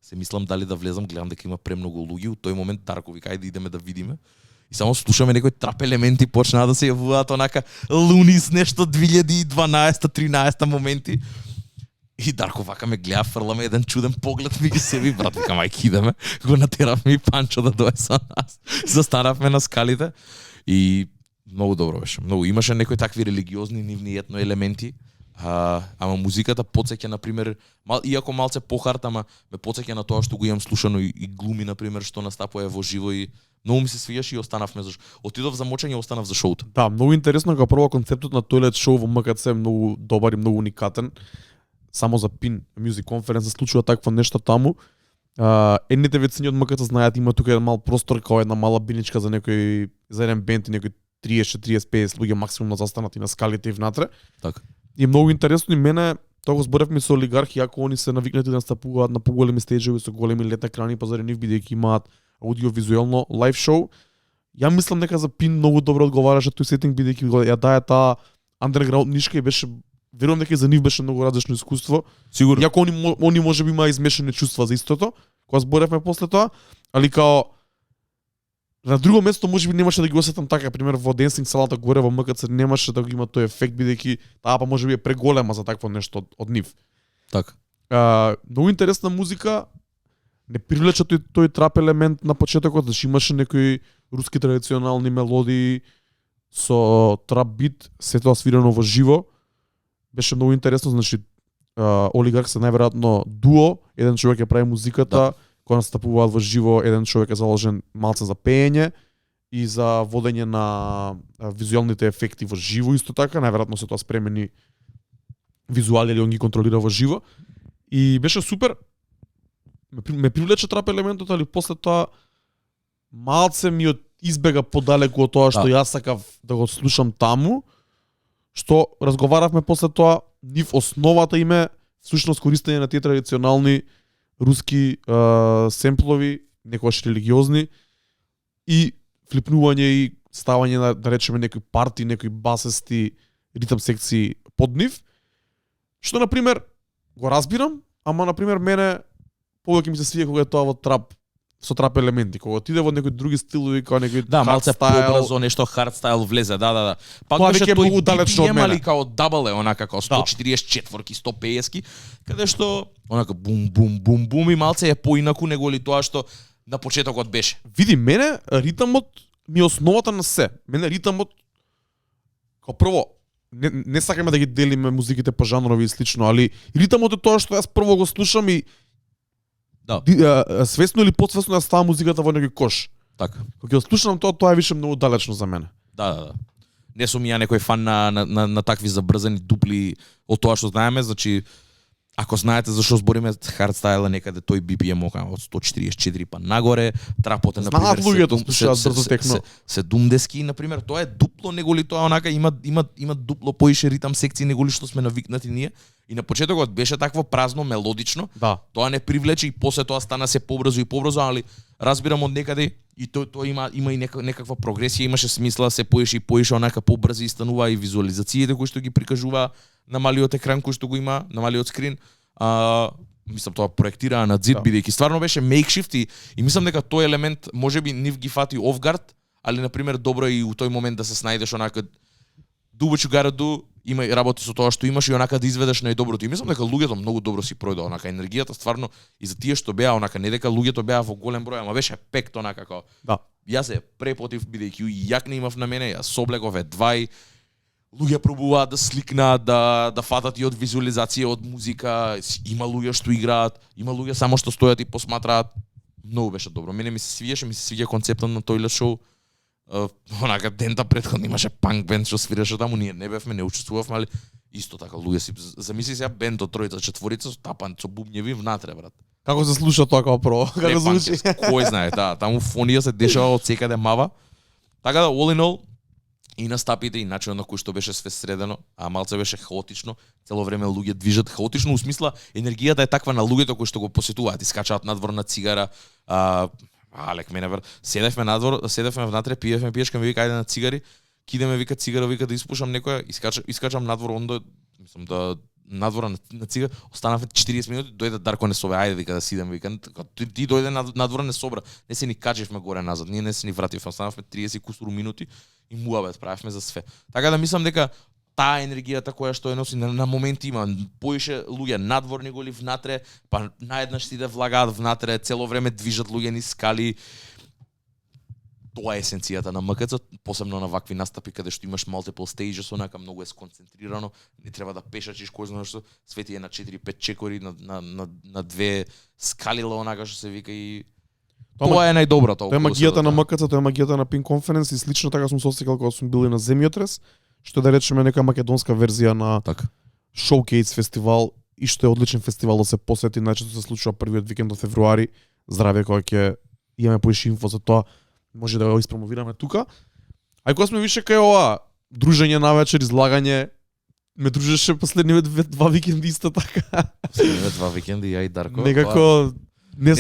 се мислам дали да влезам, гледам дека има премногу луѓе, у тој момент Дарко вика ајде идеме да видиме. И само слушаме некои трап елементи почнаа да се јавуваат онака Лунис нешто 2012-13 моменти. И Дарко вака ме гледа, фрламе еден чуден поглед ми ги себе, брат, вика мајки идеме, го натеравме и Панчо да дое со нас. Застанавме на скалите и многу добро беше. Многу имаше некои такви религиозни нивни етно елементи. Ама музиката потсеќа на пример, иако малце похарт, ама ме потсеќа на тоа што го имам слушано и глуми на пример што настапува во живо и многу ми се свијаше и останавме за отидов за мочење и останав за шоуто. Да, многу интересно како прво концептот на тойлет шоу во МКЦ е многу добар и многу уникатен. Само за Пин Music Conference се случува такво нешто таму. Едните вецини од МКЦ знаат има тука еден мал простор како една мала биничка за некој за еден бенд и некој 30-50 луѓе максимум застанати на скалите и внатре. Така. И многу интересно и мене тоа го зборевме со Олигарх, иако они се навикнати да настапуваат на поголеми стејџеви со големи лед екрани позади нив бидејќи имаат аудиовизуелно лайв шоу. Ја мислам дека за Пин многу добро одговараше тој сетинг бидејќи ја дае таа андерграунд нишка и беше верувам дека и за нив беше многу различно искуство. Сигурно. Иако они можеби имаа измешани чувства за истото, кога зборевме после тоа, али као на друго место можеби немаше да ги осетам така, пример во Dancing салата горе во МКЦ немаше да го има тој ефект бидејќи таа па можеби е преголема за такво нешто од нив. Така. Многу интересна музика, не привлече тој трап елемент на почетокот, значи имаше некои руски традиционални мелодии со трап бит, се тоа свирено во живо. Беше многу интересно, значи Олигарх се најверојатно дуо, еден човек ја прави музиката, кога настапуваат во живо, еден човек е заложен малце за пеење и за водење на визуелните ефекти во живо исто така, најверојатно се тоа спремени визуали или он ги контролира во живо. И беше супер. Ме привлече трап елементот, али после тоа малце ми избега подалеку од тоа што јас сакав да го слушам таму, што разговаравме после тоа, нив основата име всушност користење на тие традиционални руски семплови, некогаш религиозни, и флипнување и ставање на, да речеме, некои парти, некои басести, ритм секции под нив, што, например, го разбирам, ама, например, мене повеќе ми се свија кога е тоа во трап, со трап елементи, кога отиде во некои други стилови, кога некои малце побрзо, нешто hardstyle влезе, да. Пак тоа беше тој многу далечно од мене. али као дабл е, онака као 144-ки, 150-ки, каде што онака бум бум бум бум и малце е поинаку него ли тоа што на почетокот беше. Види, мене ритмот ми е основата на се. Мене ритмот као прво не сакаме да ги делиме музиките по жанрови и слично, али ритмот е тоа што јас прво го слушам и свесно или подсвесно ја става музиката во некој кош. Така. Кога ќе слушам тоа е више многу далечно за мене. Да. Не сум ја некој фан на такви забрзани дупли од тоа што знаеме, значи ако знаете зашо збориме hardstyle некаде тој BPM од 144 па нагоре, трапот е на пример луѓето слушаат брзо текно. 70-ки на пример, тоа е дупло него ли тоа онака има дупло поише ритам секции него ли што сме навикнати ние. И на почетокот беше такво празно, мелодично. Да. Тоа не привлече и после тоа стана се побрзо, али разбирам од некаде и тоа има и некаква прогресија, имаше смисла, се поише онака побрзо и станува и визуализациите кои што ги прикажува на малиот екран кој што го има, на малиот скрин. Мислам тоа проектираа на зид бидејќи стварно беше makeshift и мислам дека тој елемент можеби нив ги фати off guard, али на пример добро и у тој момент да се снајдеш онака do what you gotta do, има и работи со тоа што имаш и онака да изведеш најдоброто. И мислам дека луѓето многу добро си пројдоа, онака енергијата стварно и за тие што беа онака, не дека луѓето беа во голем број, ама беше пект онака како. Да. Јас се препротив бидејќи и јак не имав на мене, јас соблегов двај луѓе пробуваат да сликнаат, да фатат и од визуализација, од музика, има луѓе што играат, има луѓе само што стојат и посматраат. Многу беше добро. Мене ми се свиѓа концептот на Toilet Show. Онака дента претходно имаше панк бенд што свиреше таму, ние не бевме, не учествувавме, али исто така луѓе си замисли сега бенд од тројца, четворица со тапан со бубњеви внатре, брат. Како се слуша тоа како прво? Како звучи? Кој знае, таму фонија се дешава од секаде мава. Така да all in all и настапите и начинот на кој што беше све средено, а малце беше хаотично, цело време луѓе движат хаотично, у смисла енергијата е таква на луѓето кои што го посетуваат, искачаат надвор на цигара, лек мене брат. Седевме внатре, пиевме пиешка, ми вика ајде на цигари, кидеме вика цигара, вика да испушам некоја, искачам надвор, ондо мислам да надвора на цигар, останавме 40 минути, дојде Дарко не собе, ајде вика да сидеме, вика ти дојде надвора не собра, не се ни качевме горе назад, ние не се ни вративме, останавме 30 кусуру минути и муабет правевме за све. Така да мислам дека таа енергијата која што ја носи на моменти има поише луѓе надвор него ли внатре, па наеднаш сите влагаат внатре, цело време движат луѓе низ скали. Тоа е есенцијата на МКЦ, посебно на вакви настапи каде што имаш multiple stages, онака многу е сконцентрирано, не треба да пешачиш кој знае што, свети е на 4-5 чекори на две скалила онака што се вика и тоа е најдоброто. Тоа е магијата на МКЦ, тоа е магијата на Pink Conference и слично така сум се осеќал кога сум бил и на Земјотрес, што да речеме нека македонска верзија на Showcase фестивал и што е одличен фестивал да се посети, најчесто се случува првиот викенд од февруари. Здраве кога ќе имаме поише инфо за тоа, може да го испромовираме тука. А кога сме више кај ова дружење навечер, излагање, ме дружеше последниве два викенди исто така. Последниве два викенди ја и Дарко. Некако не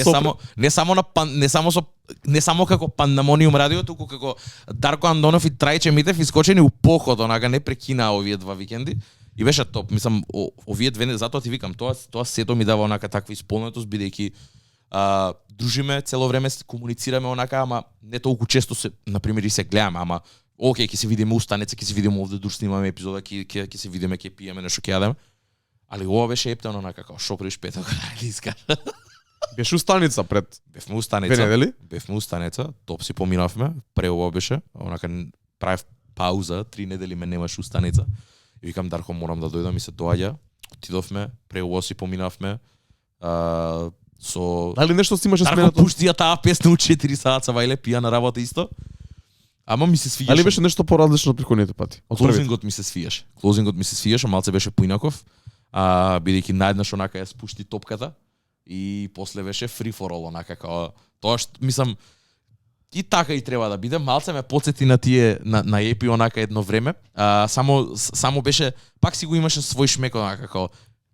само како Пандамониум радио, туку како Дарко Андонов и Трајче Митев искочени у поход, онака не прекинаа овие два викенди. И беше топ, мислам, овие две, затоа ти викам, тоа сето ми дава онака таква исполнетост, бидејќи дружиме цело време, комуницираме онака, ама не толку често се, на пример, и се гледаме, ама окей, ќе се видиме устанеца, ќе се видиме овде, дур снимаме епизода, ќе се видиме, ќе пиеме нешто, ќе јадеме. Али ова беше ептено онака, како шо приш петок, или искаш. Беше устаница пред Бевме устаница. 2 недели? Бевме устаница, топ си поминавме, преово беше, онака правев пауза, 3 недели ме немаш устаница. И викам Дарко, морам да дојдам и се доаѓа. Отидовме, преово си поминавме. Со Дали нешто си имаше Дарко сменато? пушти ја таа песна у 4 саат вајле пија на работа исто. Ама ми се свиѓаше. Дали беше нешто поразлично од претходните пати? Од првите? Клозингот ми се свиеше. Клозингот ми се свиеше, малце беше поинаков. Бидејќи наеднаш онака ја спушти топката и после беше free for all онака како тоа што мислам и така и треба да биде. Малце ме потсети на тие на епи онака едно време. Само беше пак си го имаше свој шмек онака како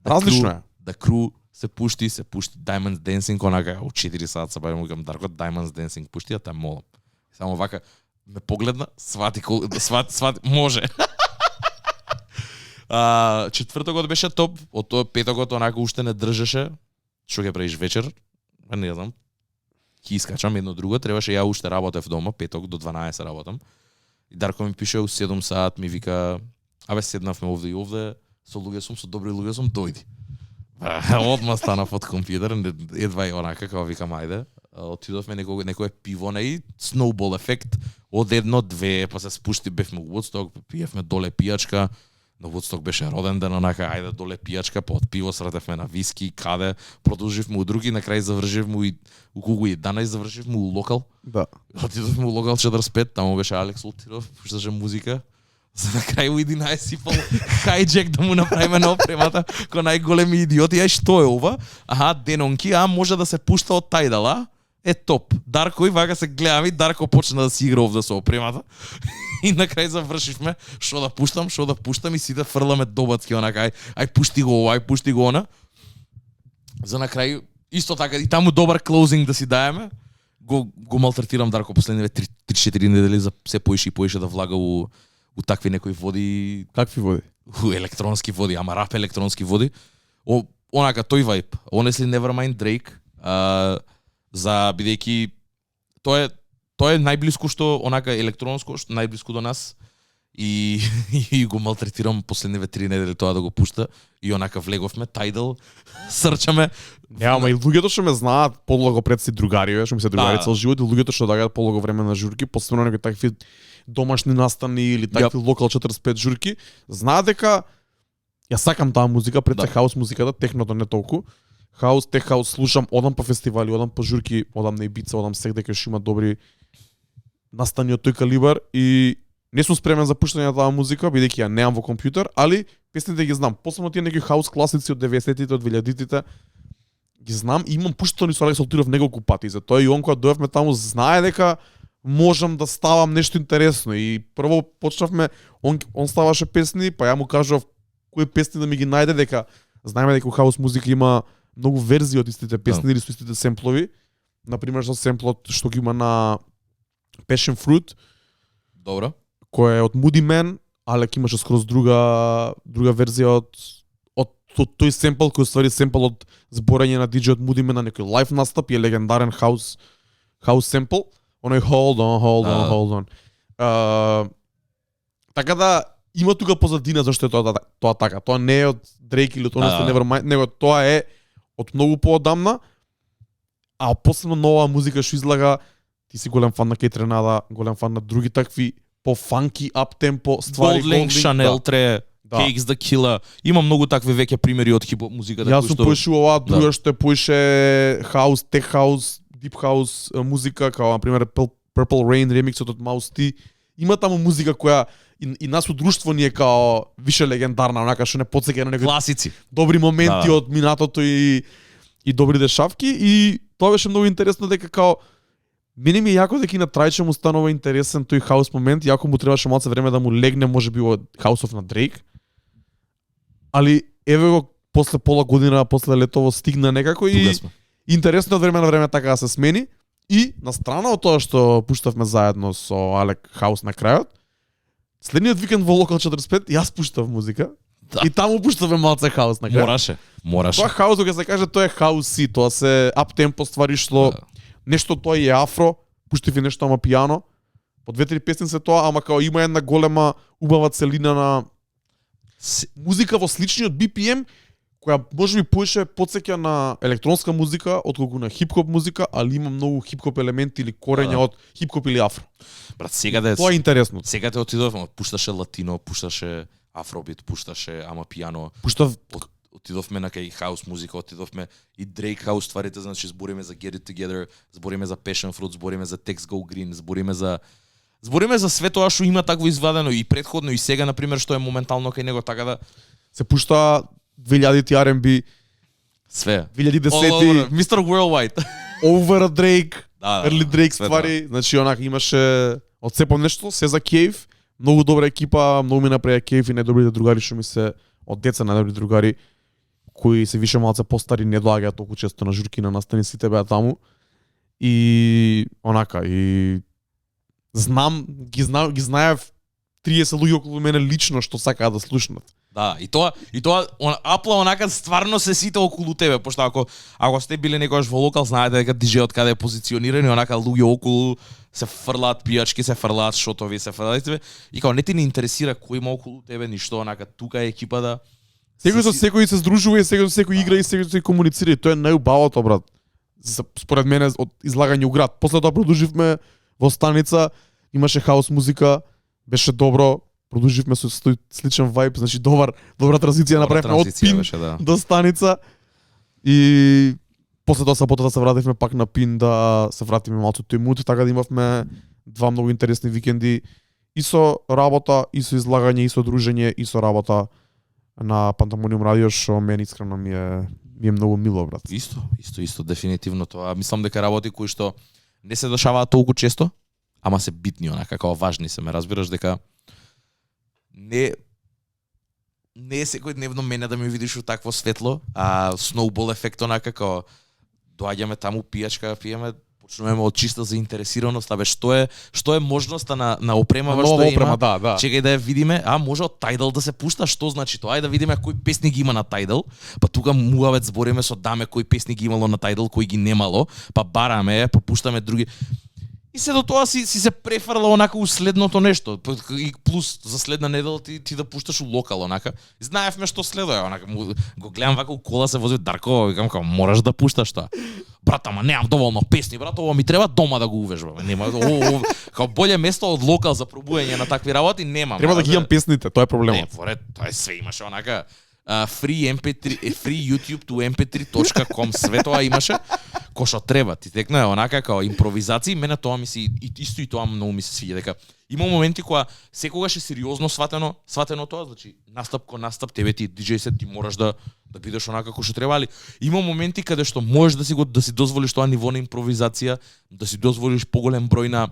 Различно е. Да Кру се пушти Diamonds Dancing онака у 4 саат бај му викам Дарко Diamonds Dancing пушти, те молам. Само вака ме погледна, свати може. Четвртокот беше топ, од тоа петокот онака уште не држеше. Што ќе правиш вечер? Не знам. Ќе искачам едно друго, требаше ја уште работев дома, петок до 12 работам. И Дарко ми пише у 7 саат ми вика: "Абе седнавме овде и овде, со добри луѓе сум, дојди." Одма станав од компјутер, едва и онака како викам ајде. Отидовме некое пиво и сноубол ефект од 1-2, па се спушти, бевме у Woodstock, пиевме доле пијачка. На Woodstock беше роден ден, онака, ајде доле пијачка, па од пиво сратевме на виски, каде, продолживме у други, на крај завршивме у Кугу 11, завршивме у локал. Да. Отидовме у локал 45, таму беше Алекс Ултиров, пушташе музика. За на крај у 11 сипал хајджек да му направиме на опремата, кој најголеми идиоти. Ај што е ова? Денонки, може да се пушта од Tidal, е топ. Дарко и вака се гледаме, Дарко почна да си игра овде со опремата. И на крај завршивме, што да пуштам и сите фрламе добацки онака, ај пушти го ова, ај пушти го она. За на крај исто така и таму добар клоузинг да си даеме. Го малтретирам Дарко последниве 3-4 недели за се поише да влага у такви некои води. Какви води? У електронски води, ама рап електронски води. Онака тој вајб. Honestly Nevermind Drake. За бидејќи тоа е најблиску што онака електронско, што најблиску до нас и го малтретирам последниве 3 недели тоа да го пушта и онака влеговме Tidal, срчаме. Ама и луѓето што ме знаат подлого пред си другари, што ми се другари цел живот, и луѓето што доаѓаат полого време на журки, посебно некои такви домашни настани или такви локал 45 журки, знаат дека ја сакам таа музика, пред се хаус музиката, техното не толку. Хаус, тех хаус слушам, одам по фестивали, одам по журки, одам на Ибица, одам сегде кај што има добри настани од тој калибар и не сум спремен за пуштање на таа музика, бидејќи ја немам во компјутер, али песните ги знам. Посебно тие некои хаус класици од 90-тите, од 2000-тите ги знам и имам пуштани со Алекс Ултиров неколку пати. Затоа и он кога дојавме таму знае дека можам да ставам нешто интересно и прво почнавме, он ставаше песни, па ја му кажав кои песни да ми ги најде, дека знаеме дека хаус музика има многу верзии од истите песни или со истите семплови. Например, со семплот што ги има на Passion Fruit. Добро. Кој е од Moody Man, Алек имаше скроз друга верзија од тој семпл, кој ствари семпл од зборење на DJ од Moody Man на некој лайв настап и е легендарен хаус семпл. Оној hold on. Така да има тука позадина зашто е тоа така. Тоа не е од Drake или од Nevermind, него тоа е од многу поодамна. А посебно нова музика што излага, ти си голем фан на Кейт Ренада, голем фан на други такви по-фанки, ап-темпо ствари. Gold Link, Chanel Tre, Cakes the Killer. Има многу такви веќе примери од хип-хоп музиката. Јас сум поишил оваа друга што е поише хаус, тех хаус, дип хаус музика, као на пример Purple Rain ремиксот од Mouse T. Има таму музика која и нас у друштво ни е као више легендарна, онака што не потсеќа на некои класици. Добри моменти од минатото и добри дешавки и тоа беше многу интересно дека као мене ми е јако дека и на Трајче му станува интересен тој хаус момент, јако му требаше малце време да му легне можеби во хаусов на Дрейк. Али еве го после пола година, после летово стигна некако и интересно од време на време така да се смени. И на страна од тоа што пуштавме заедно со Алек хаус на крајот, следниот викенд во Локал 45 јас пуштав музика. И таму пуштавме малце хаус на крај. Мораше. Тоа хаус кога се каже тоа е хауси, тоа се ап темпо ствари што нешто тоа е афро, пуштив и нешто ама пијано. По 2-3 песни се тоа, ама као има една голема убава целина на музика во сличниот BPM, која можеби поише потсеќа на електронска музика отколку на хип-хоп музика, али има многу хип-хоп елементи или корења од хип-хоп или афро. Брат, сега тоа е интересно. Сега те отидовме, пушташе латино, пушташе афробит, пушташе ама пијано. Отидовме на кај хаус музика, отидовме и Drake хаус стварите, значи збориме за Get It Together, збориме за Passion Fruit, збориме за Tex Go Green, збориме за све тоа што има такво извадено и претходно и сега на пример што е моментално кај него, така да се пушта 2000-ти R&B, све. 2010-ти Mr. Worldwide. Over Drake, early Drake све ствари, значи онак имаше од сепо нешто, се за Кейв, многу добра екипа, многу ми направи Кейв и најдобрите другари што ми се од деца најдобри другари кои се више малце постари не доаѓаат толку често на журки на настани, сите беа таму. И онака и ги знаев 30 луѓе околу мене лично што сакаат да слушнат. Да, и тоа апла онака стварно се сите околу тебе, пошто ако сте биле некогаш во локал, знаете дека диџејот каде е позициониран и онака луѓе околу се фрлаат пијачки, се фрлаат шотови, се фрлаат тебе и као не ти не интересира кој има околу тебе, ништо, онака тука е екипа да секој со секој се здружува и секој со секој игра и секој со секој комуницира и тоа е најубавото, брат. Според мене од излагање у град. После тоа продолживме во станица, имаше хаус музика, беше добро, продолживме со сличен вајб, значи добра транзиција направивме од Пин до станица и после тоа саботата се вративме пак на Пин да се вратиме малку тој мут, така да имавме два многу интересни викенди и со работа, и со излагање, и со дружење, и со работа на Пантамониум радио, што мене искрено ми е многу мило, брат. Исто, дефинитивно тоа. Мислам дека работи кои што не се дешаваат толку често, ама се битни онака, како важни се, ме разбираш дека не е секојдневно мене да ми видиш во такво светло, а сноубол ефект онака како доаѓаме таму пијачка, пиеме, почнуваме од чиста заинтересираност, абе што е можноста на опремава што има. Да. Чекај да ја видиме, може од Tidal да се пушта, што значи тоа? Ајде да видиме кои песни ги има на Tidal, па тука муавет збориме со Даме кои песни ги имало на Tidal, кои ги немало, па бараме, па пуштаме други. И се до тоа си се префрла онака у следното нешто. И плюс за следна недела ти да пушташ у локал онака. Знаевме што следува, онака го гледам вака у кола се вози Дарко, викам како мораш да пушташ тоа. Брат, ама немам доволно песни, брат, ова ми треба дома да го увежбам. Нема, како боле место од локал за пробуење на такви работи немам. Треба да ги имам песните, тоа е проблемот. Не, поред, тоа е све имаше онака. Free MP3, free YouTube to mp3.com, све тоа имаше, кој што треба, ти текна онака како импровизации, мене тоа ми се исто и тоа многу ми се свиѓа, дека има моменти кога секогаш е сериозно сватено тоа, значи настап кон настап, тебе ти диџеј сет ти мораш да бидеш онака како што треба, али има моменти каде што можеш да си дозволиш тоа ниво на импровизација, да си дозволиш поголем број на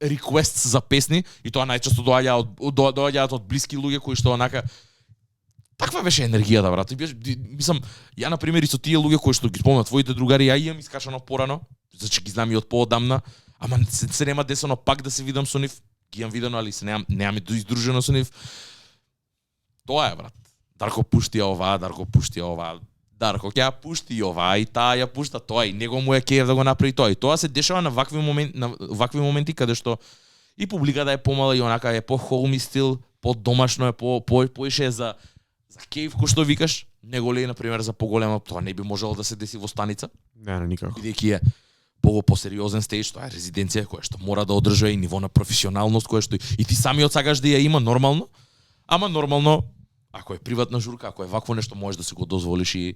requests за песни и тоа најчесто доаѓаат од блиски луѓе кои што онака таква беше енергијата, брат. Мислам, ја на пример и со тие луѓе кои што ги спомнат твоите другари, ја имам искачано порано, значи ги знам и од поодамна, ама се нема десено пак да се видам со нив, ги имам видено, али се немам и издружено со нив. Тоа е, брат. Дарко пушти ова, Дарко ќе ја пушти ова и таа ја пушта тоа и него му е кејев да го направи тоа. И тоа се дешава на вакви моменти каде што и публиката е помала и онака е по-хоуми стил, по-домашно е, поише за кејф кој што викаш, него ли на пример за поголема, тоа не би можело да се деси во станица. Не, никако. Бидејќи е посериозен стејдж, тоа е резиденција која што мора да одржува и ниво на професионалност која што и ти самиот сакаш да ја има нормално, ама нормално ако е приватна журка, ако е вакво нешто можеш да си го дозволиш и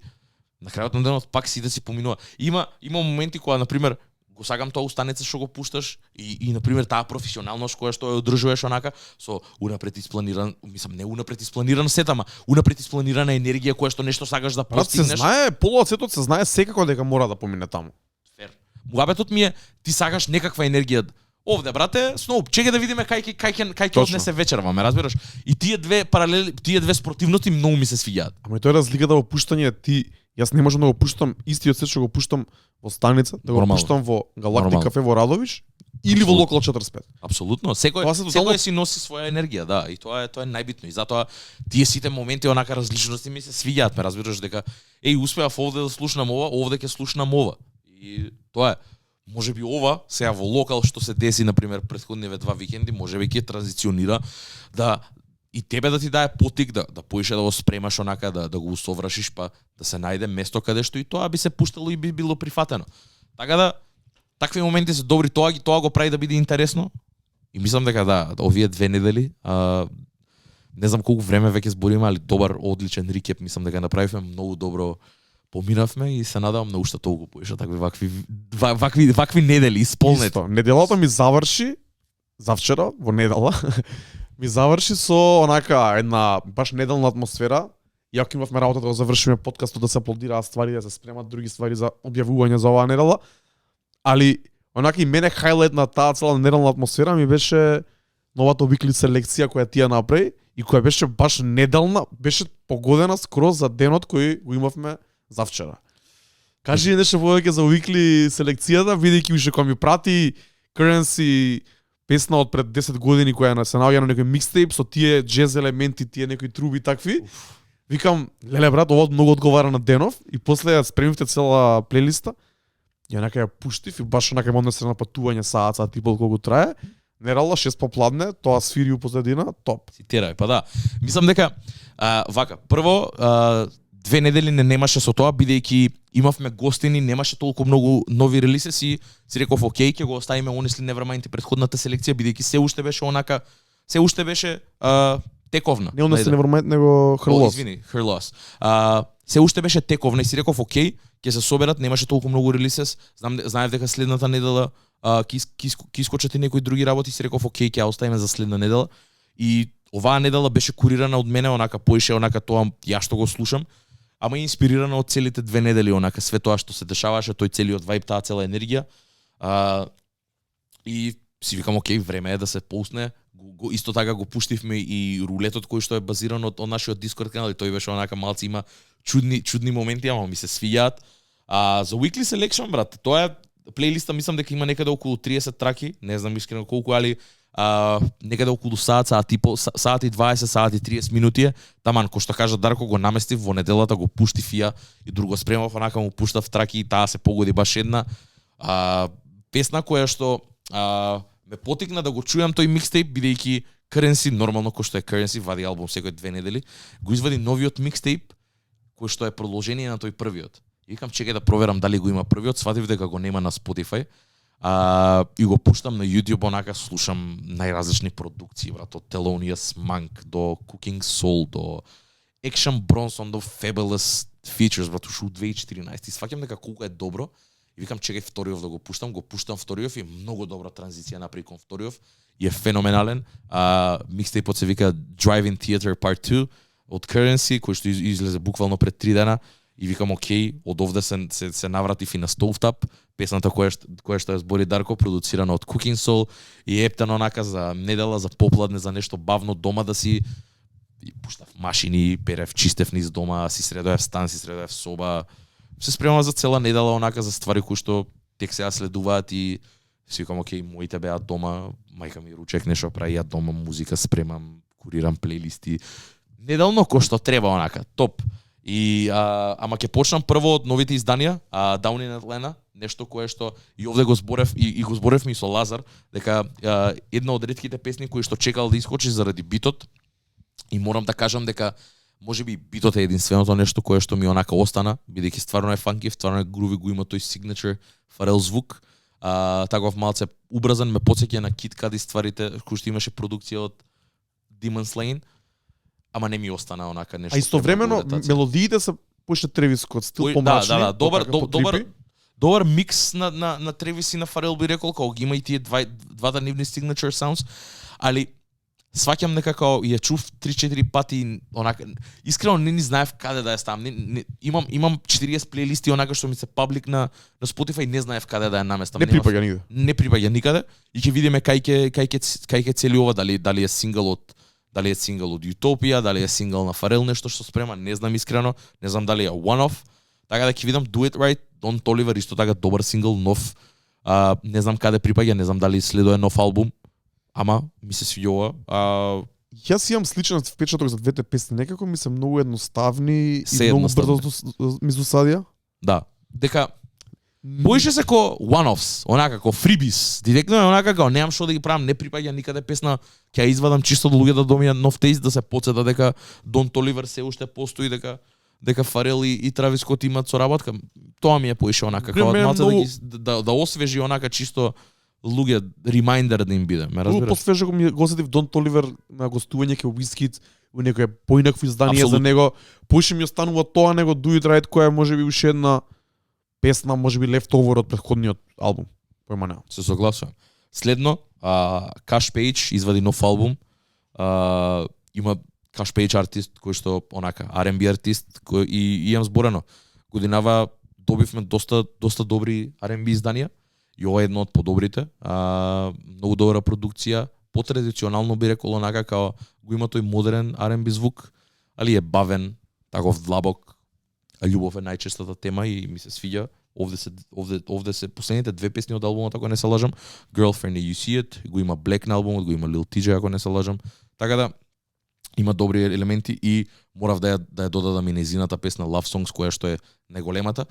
на крајот на денот пак си да си поминува. Има моменти кога на пример го сакам тоа устанеца што го пушташ и на пример таа професионалност која што ја одржуваш онака со унапред испланиран, мислам не унапред испланиран сет, ама унапред испланирана енергија која што нешто сакаш да постигнеш. Се знае, полот сетот се знае секако дека мора да помине таму. Фер. Муабетот ми е ти сакаш некаква енергија Овде, брате, Snoop, чекај да видиме кај ќе Точно. однесе вечерва, ме разбираш? И тие две паралели, тие две спротивности многу ми се свиѓаат. Ама и тоа е разликата во пуштање, јас не можам да го пуштам истиот сет што го пуштам во станица, да го Нормално. пуштам во Галактик Нормално. кафе во Радовиш или во Апсолутно. Локал 45. Апсолутно. Тоа се тотално- Секој си носи своја енергија, да, и тоа е најбитно. И затоа тие сите моменти онака различности ми се свиѓаат, ме разбираш дека успеав овде да слушнам ова, овде ќе слушнам ова. И тоа е. Може би ова, сега во Локал што се деси, например, претходниве 2 викенди, може би ќе транзиционира да и тебе да ти даде потик да поише да го спремаш онака, да го усовршиш, па да се најде место каде што и тоа би се пуштало и би било прифатено. Така да такви моменти се добри, тоа го прави да биде интересно. И мислам дека да, овие 2 недели, не знам колку време веќе збориме, али добар, одличен рекеп, мислам дека направивме многу добро. Поминавме и се надевам на уште толку поише такви вакви недели исполнети. Исто, неделата ми заврши завчера во недела. Ми заврши со онака една баш неделна атмосфера. Иако имавме работа да го завршиме подкастот, да се аплодираат ствари, да се спремат други ствари за објавување за оваа недела. Али онака и мене хајлайт на таа цела неделна атмосфера ми беше новата Weekly селекција која тија направи и која беше баш неделна, беше погодена скроз за денот кој го имавме завчера. Кажи нешто повеќе за Weekly селекцијата, бидејќи уште кога ми прати Currency песна од пред 10 години која се наоѓа на некој микстейп со тие джез елементи, тие некои труби такви. Викам, леле брат, ова многу одговара на денов и после ја спремивте цела плейлиста. Ја онака ја пуштив и баш онака имам однесено патување саат и пол колку трае. Нерала 6 попладне, тоа свири у позадина, топ. Цитирај, па да. Мислам дека вака, прво 2 недели не немаше со тоа, бидејќи имавме гостини, немаше толку многу нови релиси, си реков окей, ќе го оставиме Honestly Nevermind и претходната селекција, бидејќи се уште беше онака, се уште беше тековна. Не однесе Nevermind, него Her Loss. Извини, Her Loss. Се уште беше тековна и си реков окей, ќе се соберат, немаше толку многу релисес. Знаев дека следната недела ќе искочат и некои други работи, си реков окей, ќе ја оставиме за следна недела. И оваа недела беше курирана од мене, онака поише онака тоа ја што го слушам, ама инспирирана од целите 2 недели, онака све тоа што се дешаваше, тој целиот вајб, таа цела енергија. И си викам окей, време е да се поусне. Исто така го пуштивме и рулетот кој што е базиран од нашиот Discord канал, и тој беше онака малци има чудни моменти, ама ми се свијаат. За Weekly Selection, брат, тоа е плейлиста, мислам дека има некаде околу 30 траки, не знам искрено колку, али некаде околу саат и 20, саат и 30 минути е. Таман, кој што кажа Дарко, го наместив во неделата, го пуштив и друго спремав, онака му пуштав траки и таа се погоди баш една. Песна која што ме потикна да го чујам тој микстейп, бидејќи Currency, нормално кој што е Currency, вади албум секој 2 недели, го извади новиот микстейп, кој што е продолжение на тој првиот. И викам, чекај да проверам дали го има првиот, сватив дека го нема на Spotify. И го пуштам на YouTube, онака слушам најразлични продукции, брат, од Thelonious Monk до Cooking Soul, до Action Bronson, до Fabulous Features, брат, уште у 2014. И сваќам дека колку е добро. И викам, чекај вториот да го пуштам вториот и многу добра транзиција направи кон вториот. И е феноменален. Микстейпот се вика Drive-In Theater Part 2 од Currency, кој што излезе буквално пред 3 дена. И викам, окей, од овде се навратив и на Stovetap, песната која што ја збори Дарко, продуцирана од Cooking Soul, и ептено онака за недела, за попладне, за нешто бавно дома да си и пуштав машини, перев, чистев низ дома, си средоев стан, си средоев соба. Се спремам за цела недела онака за ствари кои што тек сега следуваат и си викам, окей, моите беа дома, мајка ми ручек нешто прави, ја дома музика спремам, курирам плейлисти. Неделно кој што треба онака, топ. И ама ќе почнам прво од новите изданија, Down in Atlanta, нешто кое што и овде го зборев и го зборевме и со Лазар, дека една од ретките песни кои што чекал да искочи заради битот. И морам да кажам дека можеби битот е единственото нешто кое што ми онака остана, бидејќи стварно е фанки, стварно е груви, го има тој signature Pharrell звук. Таков малце убрзан, ме потсеќа на Kid Cudi стварите кои што имаше продукција од Demon Slayer. Ама не ми остана онака нешто. А истовремено мелодиите се поише Тревис Скот, стил помрачни. Да, добар микс на Тревис и на Фарел би рекол, кога ги има и тие двата нивни signature sounds, али сваќам некако ја чув 3-4 пати онака искрено не ни знаев каде да ја ставам. Имам 40 плейлисти онака што ми се паблик на Spotify, не знаев каде да ја наместам. Не припаѓа нигде. Не припаѓа никаде и ќе видиме кај ќе цели ова, дали е сингл од Utopia, дали е сингл на Фарел нешто што спрема, не знам искрено, не знам дали е one off. Така да ќе видам Do It Right, Don Toliver исто така добар сингл, нов. Не знам каде припаѓа, не знам дали следува нов албум. Ама ми се свиѓа. Јас имам сличен впечаток за двете песни, некако ми се многу едноставни Се и многу едноставни. брзо ми досадија. Да. Дека поише се ко one-offs, онака ко freebies. Директно е онака како немам што да ги правам, не припаѓа никаде песна, ќе ја извадам чисто да луѓето да домијат нов тест, да се подсетат дека Don Toliver се уште постои, дека Фарел и Травис Скот имаат соработка. Тоа ми е поише онака како Мене малце многу- да освежи онака чисто луѓе ремайндер да им биде, ме Многу разбираш? посвежа го осетив Дон Толивер на гостување кај Wizkid у некое поинакво издание Апсолутно. за него. Поише ми останува тоа него Do It Right, која е можеби уште една песна, можеби leftover од претходниот албум. Појма нема. Се согласувам. Следно, Cash Page извади нов албум. Има Cash Page артист кој што онака R&B артист и имам зборено. Годинава добивме доста добри R&B изданија и ова е едно од подобрите. Многу добра продукција, потрадиционално би рекол онака као го има тој модерен R&B звук, али е бавен, таков длабок. Љубов е најчестата тема и ми се свиѓа. Овде се последните две песни од албумот, ако не се лажам, Girlfriend и You See It, го има Black на албумот, го има Lil TJ, ако не се лажам. Така да има добри елементи и морав да ја додадам и нејзината песна Love Songs, која што е најголемата.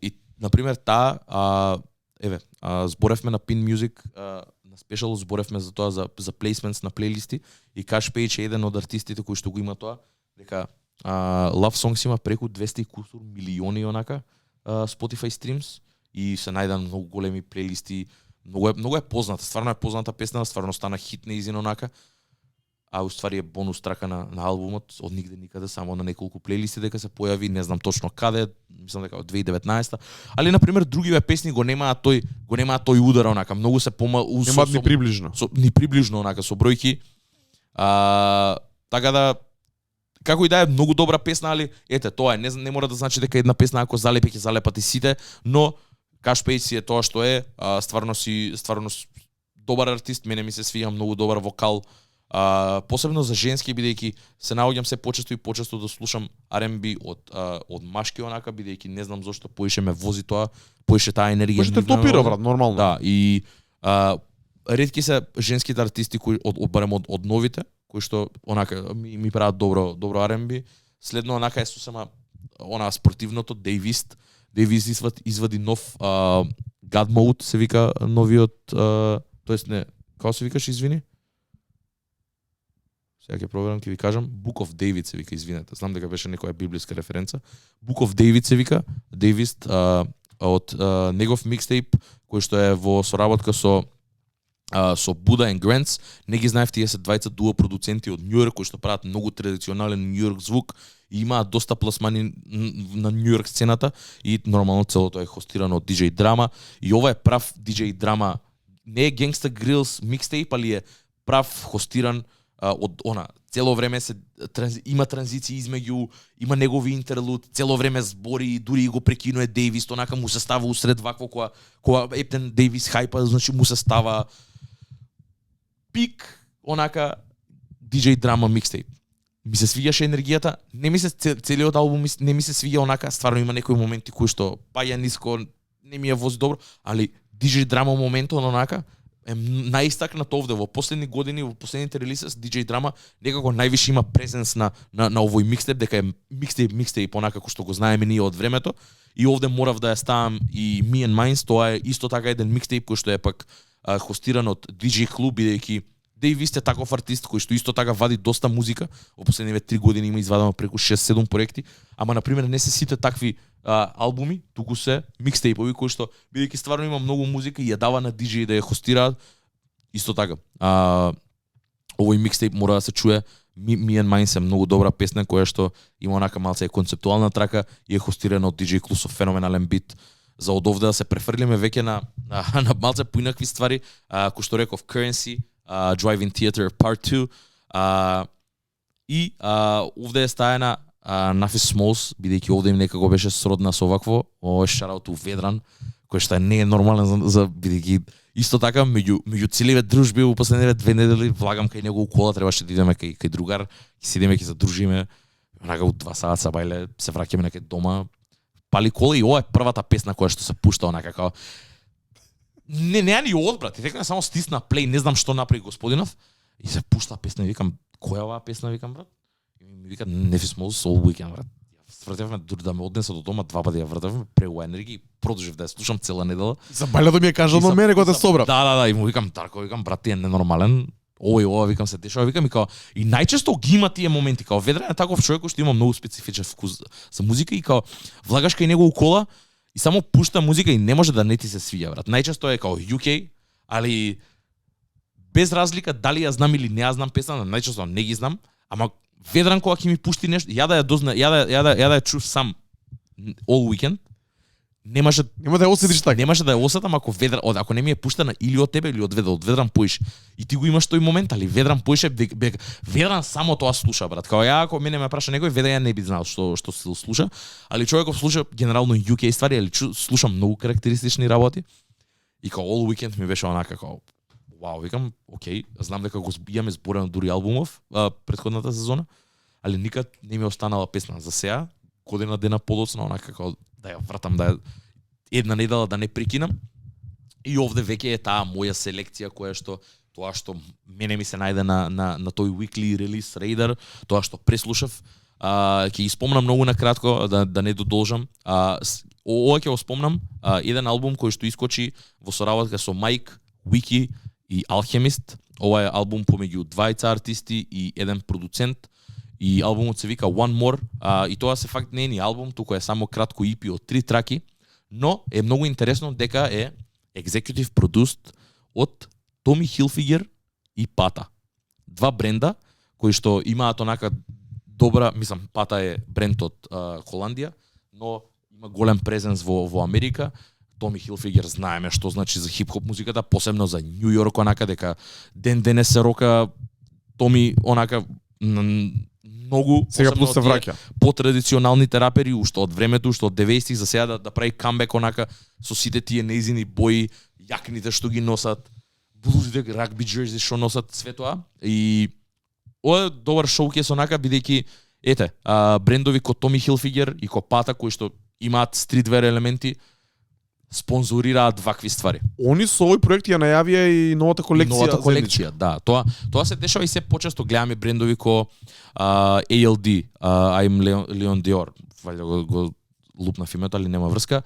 И на пример таа зборевме на Pin Music, на Special зборевме за тоа за placements на плейлисти и Cash Page е еден од артистите кои што го има тоа, дека Love Songs има преку 200 и кусур милиони онака Spotify streams и се најден многу големи плейлисти. Многу е позната, стварно е позната песна, стварно стана хит неизин онака. А уствари е бонус трака на албумот од нигде никаде, само на неколку плейлисти дека се појави, не знам точно каде, мислам дека од 2019. Али на пример другиве песни го немаат тој удар онака, многу се Немаат ни приближно. ни приближно онака со бројки. Така да како и да е многу добра песна, али ете, тоа е, не мора да значи дека една песна ако залепи ќе залепат и сите, но Cash Page си е тоа што е, стварно добар артист, мене ми се свиѓа многу добар вокал. Посебно за женски, бидејќи се наоѓам се почесто да слушам R&B од машки онака, бидејќи не знам зошто поише ме вози тоа, поише таа енергија. Може те топира, брат, нормално. Да, и ретки се женските артисти кои барем од новите, кои што онака ми прават добро R&B. Следно онака е сосема она спортивното Дейвист извади нов God Mode се вика новиот, тоест не, како се викаш, извини? Сега ќе проверам, ќе ви кажам, Book of David се вика, извинете. Знам дека беше некоја библиска референца. Book of David се вика, Дейвист од негов микстейп кој што е во соработка со Buddha and Grants. Не ги знаев, тие се двајца дуо продуценти од Њујорк кои што прават многу традиционален Њујорк звук и имаат доста пласмани на Њујорк сцената и нормално целото е хостирано од DJ Drama и ова е прав DJ Drama, не е Gangsta Grills микстейп, али е прав хостиран од она цело време има транзиции измеѓу, има негови интерлуд, цело време збори, дури го прекинува Дейвис, онака му се става усред вакво кога Ептен Дейвис хајпа, значи му се става пик онака DJ Drama микстейп. Ми се свиѓаше енергијата, не ми се целиот албум не ми се свиѓа онака, стварно има некои моменти кои што паѓа ниско, не ми ја вози добро, али DJ Drama моментот онака е најистакнат овде во последни години, во последните релизи DJ Drama некако највише има презенс на овој микстейп, дека е микстейп онака кој што го знаеме ние од времето и овде морав да ја ставам и Me and Mines, тоа е исто така еден микстейп кој што е пак хостиран од DJ Club, бидејќи Дейвис е таков артист кој што исто така вади доста музика. Во последниве 3 години има извадено преку 6-7 проекти, ама на пример не се сите такви албуми, туку се микстейпови кои што бидејќи стварно има многу музика и ја дава на диџеи да ја хостираат. Исто така. Овој микстейп мора да се чуе. Me and Mine е многу добра песна која што има онака малце е концептуална трака и е хостирана од DJ Club со феноменален бит. За од овде да се префрлиме веќе на малце поинакви ствари, кои што реков Currency, Drive-In Theater Part 2, Овде е стаена Нафис Смолс, бидејќи овде им некако беше сродна со вакво, шараут у Ведран, кој што не е нормален за бидејќи исто така меѓу целиве дружби у последниве 2 недели влагам кај него у кола, требаше да идеме кај другар, ќе седиме, ќе задружиме, онака у 2 сата са бајле, се враќаме на кај дома, пали кола и ова е првата песна која што се пушта онака као не ни одбрат, и текна само стисна плей, не знам што направи господинов и се пушта песна и викам која е оваа песна, викам брат. И ми вика Нафис Смолс All Weekend, брат. Свртевме да ме однеса до дома 2 пати ја вртевме, преуа енергија и продолжив да ја слушам цела недела. Забаля да ми ја кажа на мене кога те собрав. Да, и му викам Дарко, викам брат, ти е ненормален. Ова викам се дешава, викам и као и најчесто ги има тие моменти, као Ведран е таков човек кој што има многу специфичен вкус за музика и као влагаш кај него у кола и само пушта музика и не може да не ти се свиѓа, брат. Најчесто е као UK, али без разлика дали ја знам или не ја знам песна, најчесто не ги знам, ама Ведран кога ќе ми пушти нешто, ја да ја чув сам All Weekend, нема да ја осетиш така. Немаше да ја осетам ако Ведран, ако не ми е пуштена или од тебе или од Ведран поиш. И ти го имаш тој момент, али Ведран поише, Ведран само тоа слуша, брат. Као ја ако мене ме праша некој, Ведран ја не би знал што се слуша, али човеков слуша генерално UK ствари, али слушам многу карактеристични работи. И као All Weekend ми беше онака као вау, викам, окей, знам дека го имаме зборено дури албумов претходната сезона, али никад не ми останала песна за сега, година дена подоцна, онака како да ја вратам, да ја една недела да не прекинам. И овде веќе е таа моја селекција која што тоа што мене ми се најде на тој weekly release radar, тоа што преслушав, ќе ги спомнам многу на кратко да не додолжам. Ова ќе го спомнам, еден албум кој што искочи во соработка со Майк, Wiki и Alchemist. Ова е албум помеѓу двајца артисти и еден продуцент. И албумот се вика One More. И тоа се факт не е ни албум, туку е само кратко EP од 3 траки. Но е многу интересно дека е executive produced од Томи Хилфигер и Пата. Два бренда кои што имаат онака добра, мислам, Пата е бренд од Холандија, но има голем презенс во Америка. Томи Хилфигер знаеме што значи за хип-хоп музиката, посебно за Њу Йорк, онака дека ден денес се рока Томи онака многу сега плюс се враќа по традиционалните рапери уште од времето, уште од 90-ти за сега да прави камбек онака со сите тие неизини бои, јакните што ги носат, блузите, рагби джерси што носат, све тоа. И ова е добар шоукес онака бидејќи ете, брендови ко Томи Хилфигер и ко Пата кои што имаат стритвер елементи спонзорираат вакви ствари. Они со овој проект ја најавија и новата колекција. Да. Тоа се дешава и се почесто гледаме брендови ко ALD, I'm Leon Dior, валјда го лупнав името, али нема врска.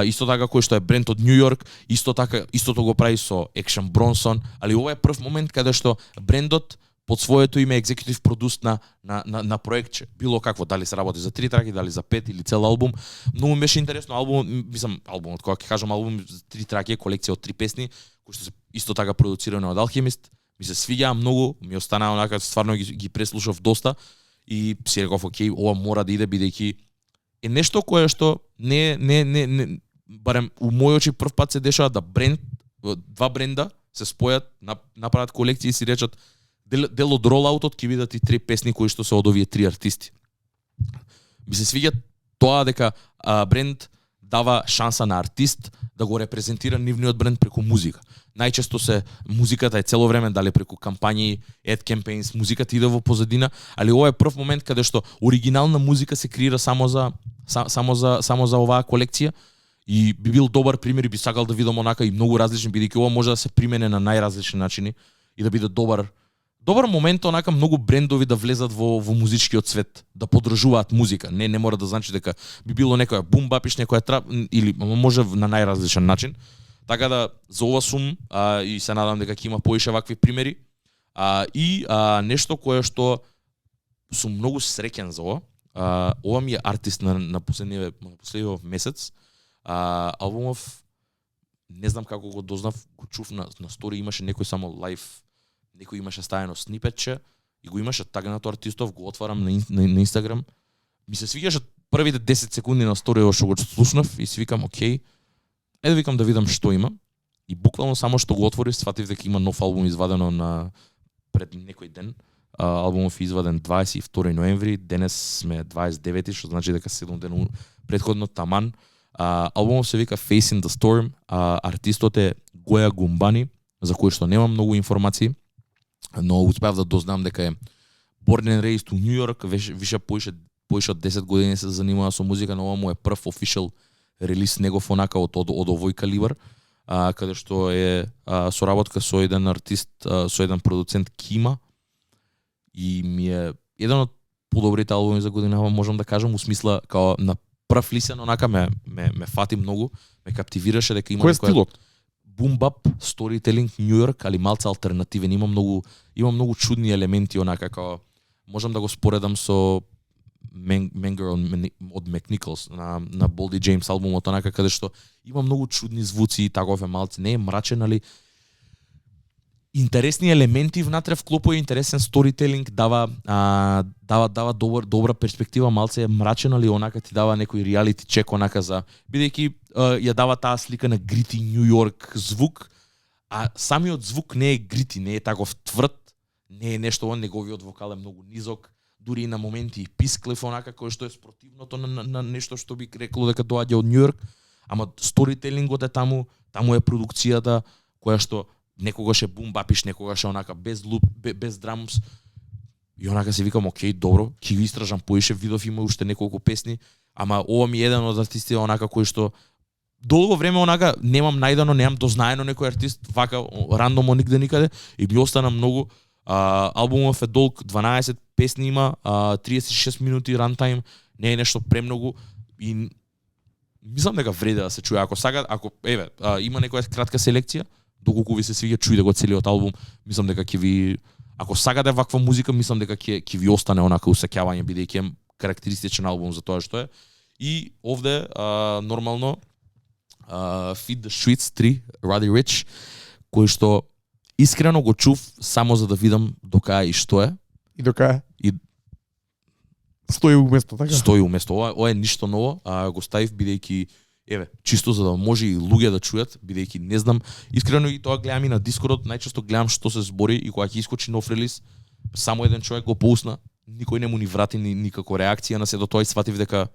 Исто така кој што е бренд од Њу Йорк, истото го прави со Action Bronson, али ова е прв момент каде што брендот под своето име екзекутив продуст на проектче. Било какво, дали се работи за 3 траки, дали за 5 или цел албум. Многу ми беше интересно албумот, кога ќе кажам албум, 3 траки, колекција од 3 песни, кои што се исто така продуцирани од Alchemist. Ми се свиѓаа многу, ми останаа онака, стварно ги преслушав доста и си реков, окей, ова мора да иде бидејќи е нешто кое што не барем у мој очи прв пат се дешава да два бренда се спојат, направат колекција и си речат дел од ролаутот ќе бидат и 3 песни кои што се од овие 3 артисти. Ми се свиѓа тоа дека бренд дава шанса на артист да го репрезентира нивниот бренд преку музика. Најчесто се музиката е цело време дали преку кампањи, ad campaigns, музиката иде во позадина, али ова е прв момент каде што оригинална музика се креира само за оваа колекција и би бил добар пример и би сакал да видам онака и многу различни бидејќи ова може да се примене на најразлични начини и да биде добар момент онака многу брендови да влезат во музичкиот свет, да подржуваат музика. Не мора да значи дека би било некоја бум бапиш, некоја трап или може на најразличен начин. Така да за ова сум и се надам дека ќе има поише вакви примери. Нешто кое што сум многу среќен за ова. Ова ми е артист на последниот месец. Албумов не знам како го дознав, го чув на стори, имаше некој само лайв, некој имаше ставено снипетче и го имаше тагнато артистов, го отварам на Инстаграм. Ми се свиѓаше првите 10 секунди на сториот што го слушнав и си викам, окей, викам да видам што има. И буквално само што го отворив, сфатив дека има нов албум извадено пред некој ден. албумов е изваден 22 ноември, денес сме 29, што значи дека 7 дена претходно таман. Албумов се вика Facing the Storm, артистот е Гоја Гумбани, за кој што немам многу информации, но успеав да дознам дека е born and raised у Нью Йорк, више поише од 10 години се занимава со музика, но ова му е прв official релиз негов онака од овој калибар, каде што е соработка со еден артист, со еден продуцент Кима, и ми е еден од подобрите албуми за годинава, можам да кажам, у смисла као на прв лисен онака ме фати многу, ме каптивираше дека има Кој е стилот? бум-бап, сторителинг, Нью Йорк, али малце алтернативен, има многу чудни елементи онака као можам да го споредам со Menger од McNichols на Boldy James албумот онака каде што има многу чудни звуци и таков е малце, не е мрачен, али интересни елементи внатре вклопува, интересен сторителинг, дава добра перспектива, малце е мрачен, али онака ти дава некој реалити чек онака за бидејќи ја дава таа слика на грити Нью Йорк звук, а самиот звук не е грити, не е таков тврд, не е нешто, неговиот вокал е многу низок, дури и на моменти и писклив онака кој што е спротивното на нешто што би рекло дека доаѓа од Нью Йорк, ама сторителингот е таму е продукцијата која што некогаш е бум бапиш, некогаш е онака без луп, без драмс. И онака се викам, окей, добро, ќе ги истражам поише, видов има уште неколку песни, ама ова ми е еден од артистите онака кој што долго време онака немам најдено, немам дознаено некој артист вака рандомо нигде никаде и ми остана многу. Албумов е долг, 12 песни има, 36 минути рантайм, не е нешто премногу и мислам дека вреди да се чуе. Ако има некоја кратка селекција, доколку ви се свиѓа, чујте го целиот албум, мислам дека ќе ви, ако сакате ваква музика, мислам дека ќе ви остане онака усеќавање, бидејќи е карактеристичен албум за тоа што е. И овде нормално Feed the Streets 3, Roddy Ricch, кој што искрено го чув само за да видам докај и што е. И докај? И стои уместо, така? Стои уместо. Ова е ништо ново, го ставив бидејќи чисто за да може и луѓе да чујат, бидејќи не знам, искрено и тоа гледам и на Дискорд, најчесто гледам што се збори и кога ќе искочи нов релиз, само еден човек го поусна, никој не му ни врати никако реакција на се до тоа и сватив дека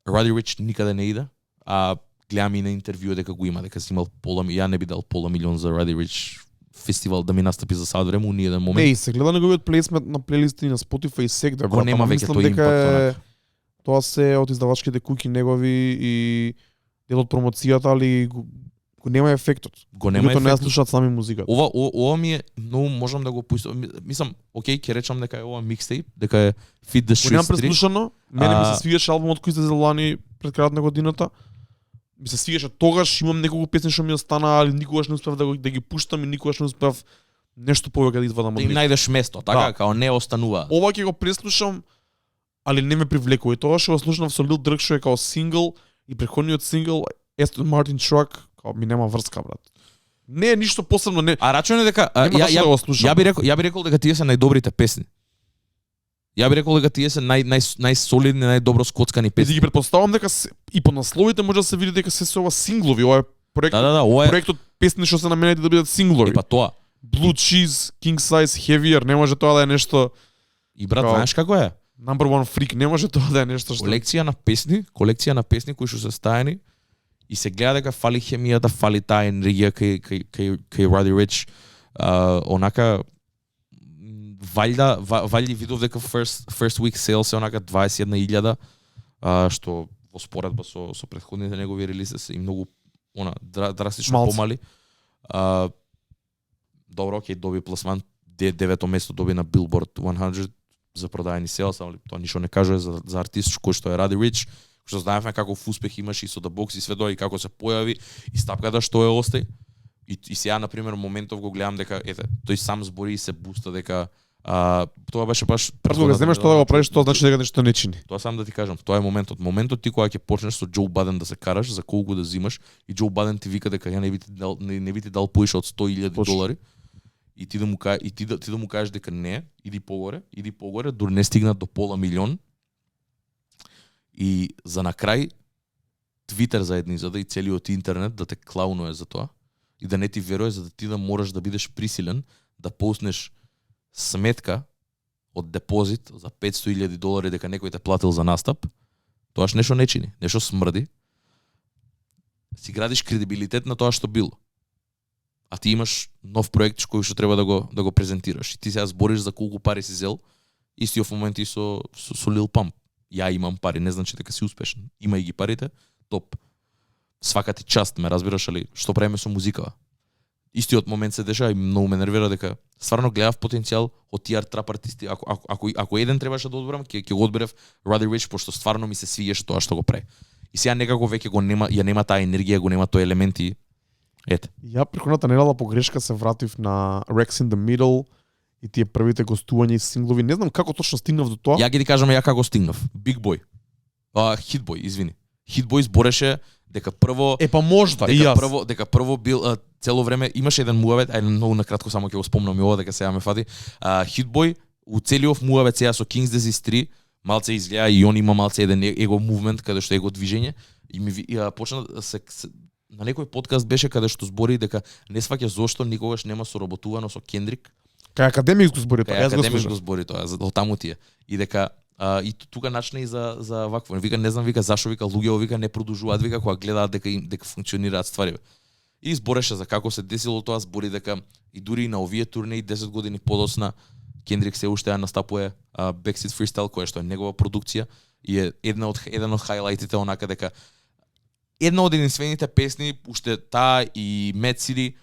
Roddy Ricch никаде не иде, а гледам и на интервју дека го има, дека си имал ја не би дал пола милион за Roddy Ricch фестивал да ми настапи за сад време, ни еден момент. Не, и се гледа неговиот плейсмент на плейлисти на Spotify и сегде, го нема веќе тој импакт. Тоа се од издавачките куки негови и дел од промоцијата, али го нема ефектот. Го нема ефектот. Не слушаат сами музиката. Ова ми е многу, можам да го поистам. Мислам, окей, ќе речам дека е ова микстейп, дека е Feed the Streets 3. Немам преслушано, мене ми се свиеше албумот кој излезе лани пред крајот на годината. Ми се свиеше тогаш, имам неколку песни што ми остана, али никогаш не успев да ги пуштам и никогаш не успев нешто повеќе да извадам од нив. Да им најдеш место, така, као не останува. Ова ќе го преслушам, али не ме привлекува. И тоа што го слушнав со Lil Durk што е као сингл и претходниот сингл Aston Martin Truck, као ми нема врска, брат. Не е ништо посебно, не. А рачувам дека ја би рекол дека тие се најдобрите песни. Ја би рекол дека тие се најсолидни, најдобро скоцкани песни. Ги претпоставам дека и по насловите може да се види дека се ова синглови, ова е проект. Ова е проектот песни што се наменети да бидат синглови. Па тоа. Blue Cheese, King Size, Heavier, не може тоа да е нешто. И брат, знаеш како е? Number One Freak, не може тоа да е нешто што. Колекција на песни кои што се стаени и се гледа дека фали хемијата, фали таа енергија кај Roddy Ricch. Онака валјда видов дека first week sales е онака 21,000, што во споредба со претходните негови релизи се и многу драстично помали. Добро, окей, доби пласман, 9-то место доби на Billboard 100 за продаени sales, али тоа ништо не кажува за артист кој што е Roddy Ricch, што знаевме каков успех имаше и со The Box и све тоа и како се појави и стапката што е остај. И сега на пример моментов го гледам дека тој сам збори и се буста дека тоа беше баш кога земеш тоа да го правиш, тоа значи дека нешто не чини. Тоа сам да ти кажам, тоа е моментот. Моментот ти кога ќе почнеш со Џо Баден да се караш за колку да зимаш и Џо Баден ти вика дека ја не би ти дал поише од $100,000 и ти да му кажеш дека не, иди погоре, дури не стигнат до пола милион. И за на крај Твитер заедницата и целиот интернет да те клаунуе за тоа и да не ти веруе, за да ти да мораш да бидеш присилен да постнеш сметка од депозит за $500,000 дека некој те платил за настап, тоаш нешто не чини, нешто смрди. Си градиш кредибилитет на тоа што било. А ти имаш нов проект кој што треба да го презентираш. И ти сега збориш за колку пари си зел, истиот момент и со Lil Pump. Ја имам пари, не значи дека си успешен. Имај ги парите, топ. Свака ти част, ме разбираш, али што правиме со музикава? Истиот момент се дешава и многу ме нервира дека стварно гледав потенцијал од тие трап артисти. Ако еден требаше да одберам, ќе го одберев Roddy Ricch, пошто стварно ми се свиѓаше тоа што го прави. И сега некако веќе го нема, ја нема таа енергија, го нема тој елементи. Ете. Ја преходната недела по грешка се вратив на Rex in the Middle и тие првите гостувања и синглови. Не знам како точно стигнав до тоа. Ја ги ти кажам ја како стигнав. Big Boy. Hit Boy, извини. Hit Boy збореше дека прво Па можда и јас. Дека прво бил цело време имаше еден муавет, ајде многу накратко само ќе го спомнам и ова дека сега ме фати. Hit Boy у целиот муавет сега со King's Disease 3 малце изгледа и он има малце еден его мувмент каде што его движење и ми почна се на некој подкаст беше каде што збори дека не сваќа зошто никогаш нема соработувано со Кендрик. Кај академик го збори тоа, Јас го слушав. Го збори тоа, од таму тие. И дека и тука начна и за вакво. Вика не знам вика зашо вика луѓето вика не продолжуваат вика кога гледаат дека функционираат ствари. И збореше за како се десило тоа, збори дека и дури на овие турнеи 10 години подоцна Кендрик се уште ја настапува Backseat Freestyle која што е негова продукција и е еден од хайлајтите онака дека една од единствените песни уште таа и Mad City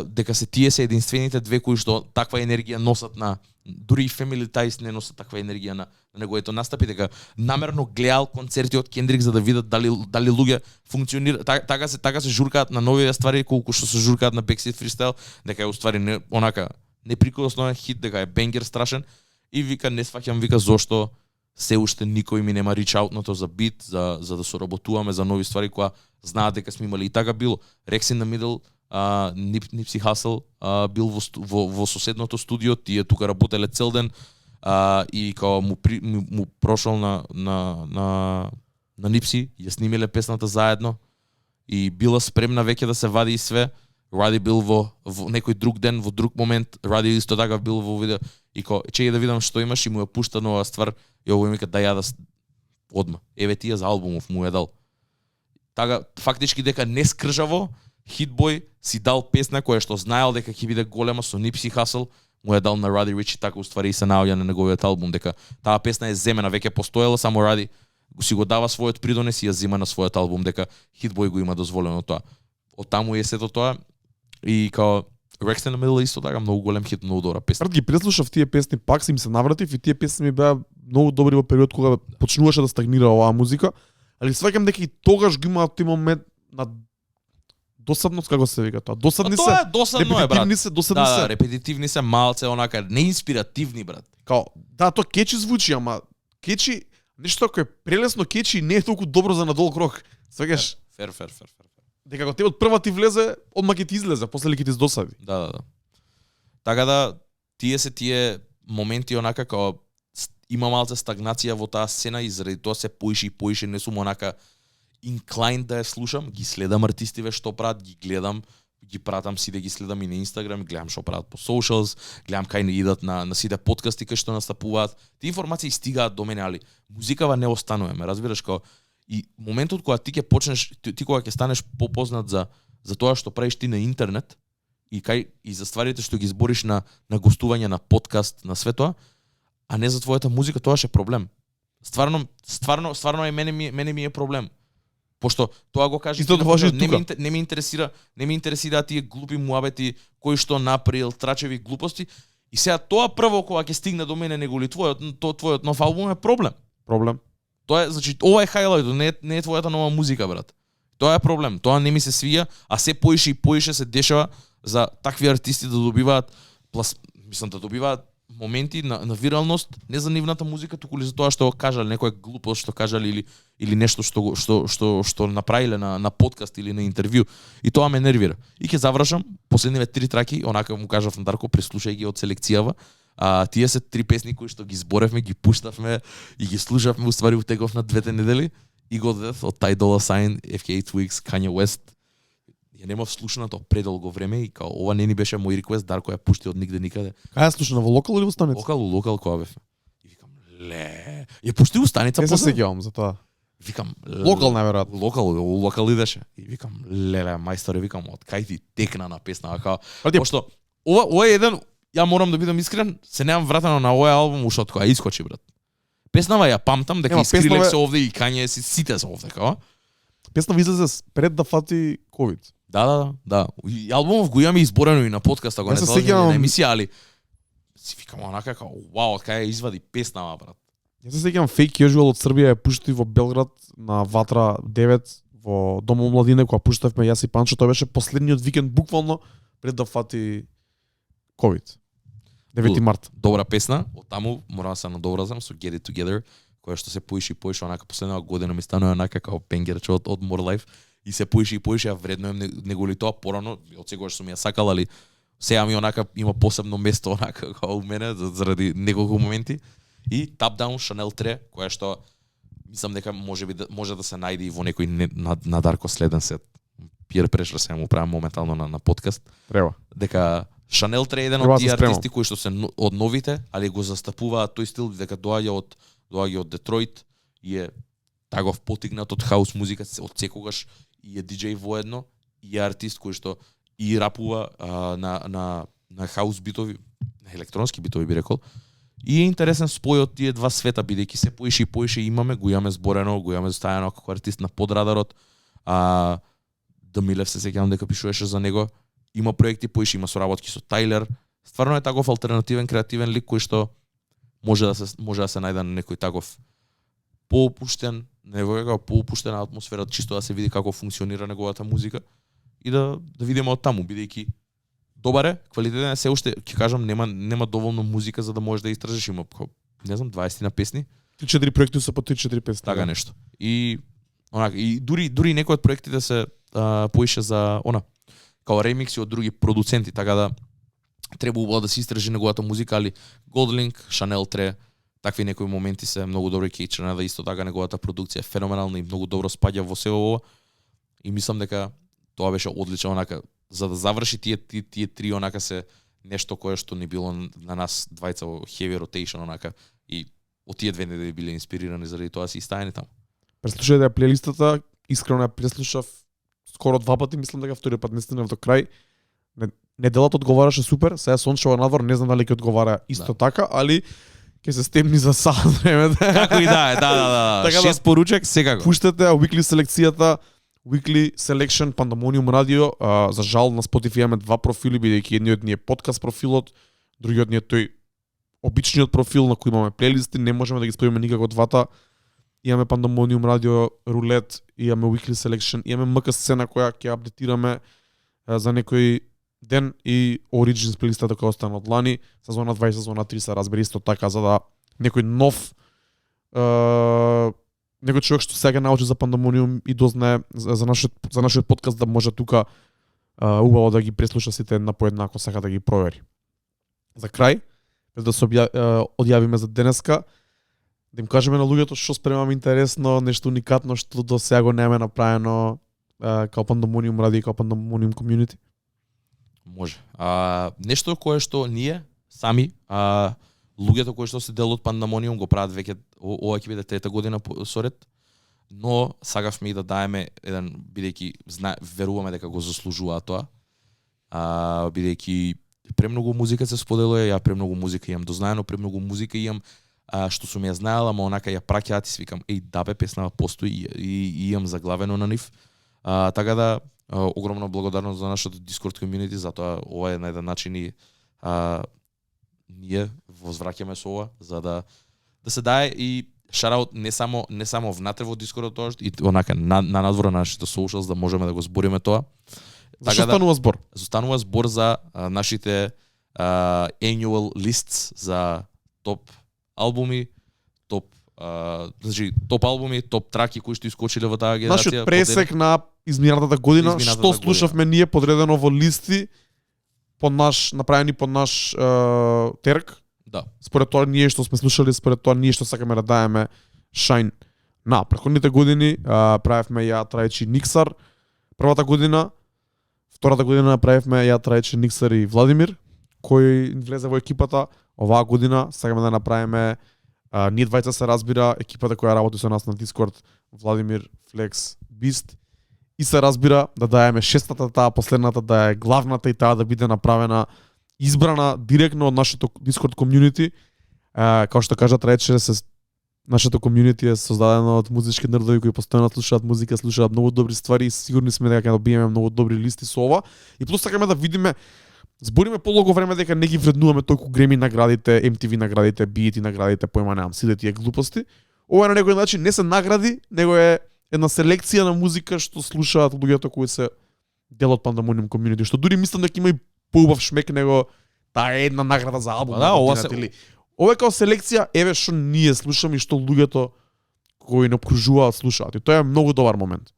дека тие се единствените две кои што таква енергија носат на дури и Family Ties не носат таква енергија на неговите настапи, дека намерно гледал концерти од Кендрик за да видат дали луѓе функционира така се журкаат на новите ствари колку што се журкаат на Backseat Freestyle, дека е уствари не, онака неприкосновен хит, дека е бенгер страшен и вика не сваќам вика зошто се уште никој ми нема reach out на тоа за бит, за да соработуваме за нови ствари кои знаат дека сме имали и така било. Rex in the Middle, Nipsey Hussle бил во соседното студио, тие тука работеле цел ден и као му прошол на Nipsey, ја снимиле песната заедно и била спремна веќе да се вади и све. Ради бил во некој друг ден, во друг момент, Ради исто така бил во видео и као чеј да видам што имаш и му ја пушта нова ствар и овој ми да ја да одма. Еве тие за албумов му ја дал. Така фактички дека не скржаво Hit Boy си дал песна која што знаел дека ќе биде голема со Nipsey Hussle, му ја дал на Roddy Ricch и така уствари и се наоѓа на неговиот албум дека таа песна е земена, веќе постоела, само Ради си го дава својот придонес и ја зема на својот албум дека Hit Boy го има дозволено тоа. Од таму е сето тоа и као Rex in the Middle исто така многу голем хит, многу добра песна. Ги преслушав тие песни, пак си им се навратив и тие песни ми беа многу добри во период кога почнуваше да стагнира оваа музика, али сваќам дека и тогаш ги имаат тој момент на досадност, како се вика тоа. Досадни се. Тоа е досадно е, брат. Досадни се. Репетитивни се, малце онака неинспиративни, брат. Као, тоа кечи звучи, ама кечи нешто кој е прелесно кечи и не е толку добро за надолг рок. Сваќаш? Фер. Дека кога тебе од прва ти влезе, одма ќе ти излезе, после ќе ти здосади. Да. Така да тие моменти онака као има малце стагнација во таа сцена и заради тоа се поише, не сум онака inclined да ја слушам, ги следам артистиве што прават, ги гледам, ги пратам си да ги следам и на Инстаграм, гледам што прават по socials, гледам кај не идат на сите подкасти кај што настапуваат. Тие информации стигаат до мене, али музикава не останува, ме разбираш као и моментот кога ти ќе почнеш, ти кога ќе станеш попознат за тоа што правиш ти на интернет и за стварите што ги збориш на гостување на подкаст, на све тоа, а не за твојата музика, тоа е проблем. Стварно и мене ми е проблем. Пошто тоа го кажи, не ме интересира тие глупи муабети кои што направил трачеви глупости и сега тоа прво кога ќе стигне до мене него ли твојот нов албум е проблем. Тоа е, значи, ова е хайлајт, не е твојата нова музика, брат. Тоа е проблем. Тоа не ми се свија, а се поише и поише се дешава за такви артисти да добиваат да добиваат моменти на виралност, не за нивната музика, туку ли за тоа што кажале некоја глупост што кажале или нешто што направиле на подкаст или на интервју. И тоа ме нервира. И ќе завршам последниве 3 траки, онака му кажав на Дарко, преслушај ги од селекцијава. Тие се 3 песни кои што ги зборевме, ги пуштавме и ги слушавме, уствари утеков на 2 недели. Ego Death од Ty Dolla $ign, FKA Twigs, Kanye West. ја немав слушнато предолго време и као ова не ни беше мој реквест, Дарко ја пушти од нигде никаде. Кај ја слушна во локал или во станица? Локал која бев. И викам, ле, ја пушти у станица Не се после. сеќавам за тоа. Викам, Локал најверојатно. Локал идеше. И викам, леле, мајсторе, викам, од кај ти текна на песна, као. Брате, Пошто ова е еден, ја морам да бидам искрен, се немам вратено на овој албум уште од која искочи, брат. Песнава ја памтам дека Нема, Скрилекс песнава- се овде и Кање си сите се овде, као. песна излезе пред да фати ковид. Да. И албумов го имаме изборено и на подкаста, го Ја не се слагаме сеќавам- на емисија, али си викам онака као, вау, од кај ја извади песнава, брат. Ја се сеќавам Fake Casual од Србија ја пушти во Белград на Ватра 9 во Дома младине кога пуштавме јас и Панчо, тоа беше последниот викенд буквално пред да фати ковид. 9 март. Добра песна, од таму морам да се надовразам со Get It Together, која што се поише и поише, онака последнава година ми станува онака као пенгерче од More Life и се поише и поише, а вредно е него ли тоа порано, од секогаш сум ја сакал, али сега ми онака има посебно место онака као у мене заради неколку моменти. И Tap Down Chanel 3, која што мислам дека може да се најде и во некој на Дарко следен сет. Пиер Прешер се му правам моментално на подкаст. Треба. Дека Chanel 3 е еден Треба од да тие се спремам. артисти кои што се од новите, али го застапуваат тој стил дека доаѓа од Детройт и е тагов потигнат од хаус музика од секогаш и е диџеј воедно и е артист кој што и рапува на хаус битови, на електронски битови би рекол. И е интересен спој од тие два света, бидејќи се поише и поише го имаме зборено, го имаме заставено како артист на подрадарот. Дамилев се сеќавам дека пишуваше за него. Има проекти поише, има соработки со Тайлер. Стварно е таков алтернативен креативен лик кој што може да се најде на некој таков поопуштен, поопуштена атмосфера, чисто да се види како функционира неговата музика и да видиме од таму, бидејќи добар е, квалитетен е, се уште ќе кажам нема доволно музика за да можеш да истражиш, има не знам 20 на песни, 3-4 проекти се по 3-4 песни. така нешто. И онака и дури некои од проектите се поише за као ремикси од други продуценти, така да требува да се истражи неговата музика, али Goldlink, Chanel 3, такви некои моменти се многу добри, Кейчана да исто така неговата продукција е феноменална и многу добро спаѓа во сево ова. И мислам дека тоа беше одлично онака за да заврши тие три онака се нешто кое што не било на нас двајца во heavy rotation онака и од тие две недели биле инспирирани заради тоа си и стајани таму. Преслушајте ја плейлистата, искрено ја преслушав скоро 2 пати, мислам дека вториот пат не стигнав до крај. Неделата одговараше супер, сега сончево надвор, не знам дали ќе одговара исто така, али ќе се стемни за сад време. Како и да, да. Така да, 6 поручек секако. Пуштете Weekly селекцијата, Weekly Selection Pandemonium Radio. За жал на Spotify имаме 2 профили, бидејќи едниот ни е подкаст профилот, другиот ни е тој обичниот профил на кој имаме плейлисти, не можеме да ги спојиме никако двата. Имаме Pandemonium Radio, Roulette, имаме Weekly Selection, имаме МК сцена која ќе апдетираме за некој ден и Origins плейлистата која остана од лани, сезона 2 и сезона 3 се разбери исто така за да некој нов некој човек што сега научи за Pandemonium и дознае за нашиот подкаст да може тука убаво да ги преслуша сите една по една ако сака да ги провери. За крај, пред да се одјавиме за денеска, да им кажеме на луѓето што спремаме интересно, нешто уникатно што до сега го немаме направено као Pandemonium Radio и као Pandemonium Community. Може. Нешто кое што ние сами, луѓето кои што се дел од Pandemonium го прават веќе ова ќе биде трета година соред, но сагавме и да даеме еден, бидејќи веруваме дека го заслужува тоа. Бидејќи премногу музика се споделува, ја премногу музика имам дознаено, премногу музика имам што сум ја знаела, ама онака ја праќаат и свикам, да песнава постои и имам заглавено на нив. Така да огромна благодарност за нашото Discord community, затоа ова е на еден начин и ние возвраќаме со ова за да се дае и шараут не само внатре во Discord тоа и онака на надвор на нашите socials да можеме да го збориме тоа. Зашто станува збор? Станува збор за нашите annual lists за топ албуми, топ албуми, топ траки кои што искочиле во таа генерација. Нашиот пресек на изминатата година, што слушавме ние подредено во листи направени по наш терк. Да. Според тоа ние што сме слушали, според тоа ние што сакаме да даеме шајн на претходните години, правевме ја Трајчи Никсар првата година, Втората година направивме ја Трајче, Никсар и Владимир, кој влезе во екипата. Оваа година сакаме да направиме ние двајца се разбира, екипата која работи со нас на Дискорд, Владимир, Флекс, Бист, и се разбира да даеме шестата, таа последната да е главната и таа да биде направена избрана директно од нашето Discord community. Како што кажа Трајче, нашето community е создадено од музички нердови кои постојано слушаат музика, слушаат многу добри ствари и сигурни сме дека ќе добиеме многу добри листи со ова. И плюс сакаме да видиме, збориме полого време дека не ги вреднуваме толку Греми наградите, MTV наградите, BET наградите, појма немам, сите тие глупости. Ова на некој начин не се награди, него е една селекција на музика што слушаат луѓето кои се дел од Pandemonium community, што дури мислам дека има и поубав шмек него таа е една награда за албум. Да, ова е као селекција, еве што ние слушаме и што луѓето кои не обкружуваат слушаат. И тоа е многу добар момент.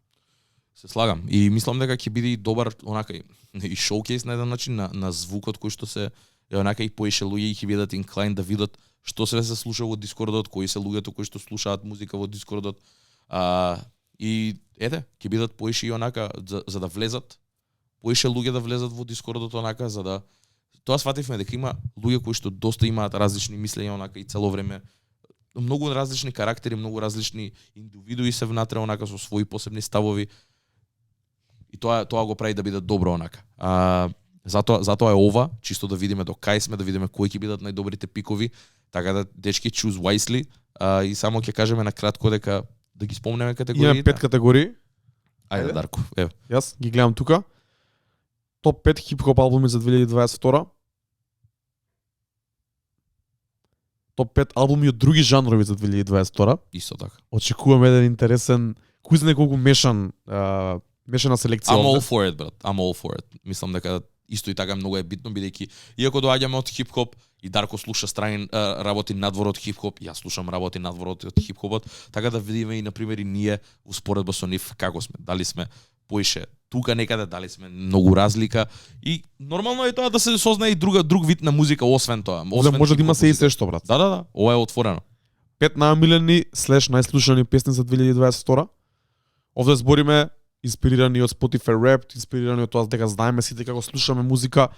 Се слагам и мислам дека ќе биде и добар онака и шоукейс на еден начин на звукот кој што се онака и поише луѓе ќе бидат инклайн да видат што се слуша во Дискордот, кои се луѓето кои што слушаат музика во Дискордот. И ете, ќе бидат поише и онака за да влезат поише луѓе да влезат во Дискордот онака за да тоа свативме дека има луѓе кои што доста имаат различни мислења онака и цело време многу различни карактери, многу различни индивидуи се внатре онака со своји посебни ставови. И тоа го прави да биде добро онака. Затоа е ова, чисто да видиме до кај сме, да видиме кои ќе бидат најдобрите пикови, така да дечки choose wisely. И само ќе кажеме на кратко дека да ги спомнеме категориите. Има 5 категории. Ајде Дарко, ево. Јас ги гледам тука. Топ 5 хип-хоп албуми за 2022. Топ 5 албуми од други жанрови за 2022. Исто така. Очекувам еден интересен, кој знае колку мешана селекција. I'm all for it, брат. I'm all for it. Мислам дека исто и така многу е битно бидејќи иако доаѓаме од хип-хоп и Дарко слуша страни работи надвор од хип-хоп, јас слушам работи надвор од хип-хопот, така да видиме и на пример и ние успоредба со нив како сме, дали сме поише тука некаде, дали сме многу разлика и нормално е тоа да се сознае и друг вид на музика освен тоа. Може да има се и се што, брат. Да, ова е отворено. 5 најомилени / најслушани песни за 2022. Овде збориме инспирирани од Spotify Wrapped, инспирирани од тоа дека знаеме сите како слушаме музика.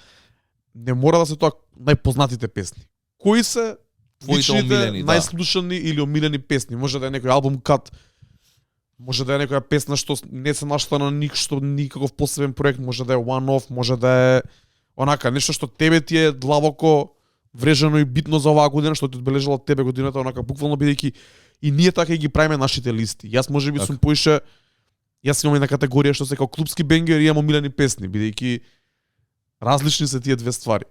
Не мора да се тоа најпознатите песни. Кои се твоите омилени, најслушани или омилени песни? Може да е некој албум кат, може да е некоја песна што не се нашла на никаков посебен проект, може да е one-off, може да е онака нешто што тебе ти е длабоко врежено и битно за оваа година, што ти одбележала тебе годината, онака буквално бидејќи и ние така и ги правиме нашите листи. Јас можеби сум поише, јас имам една категорија што се како клубски бенгер и имам омилени песни, бидејќи различни се тие две ствари.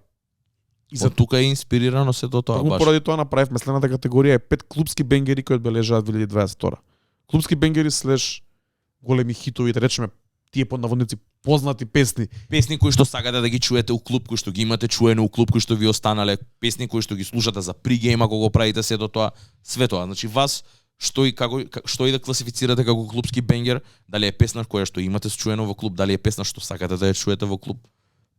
И за тука е инспирирано сето тоа баш. Поради тоа направивме следната категорија е 5 клубски бенгери кои одбележаат 2022. Клубски бенгери / големи хитови, да речеме тие под наводници познати песни. Песни кои што сакате да ги чуете у клуб, кои што ги имате чуено у клуб, кои што ви останале, песни кои што ги слушате за пригейма кога го правите сето тоа, све тоа. Значи вас што и да класифицирате како клубски бенгер, дали е песна која што имате чуено во клуб, дали е песна што сакате да ја чуете во клуб,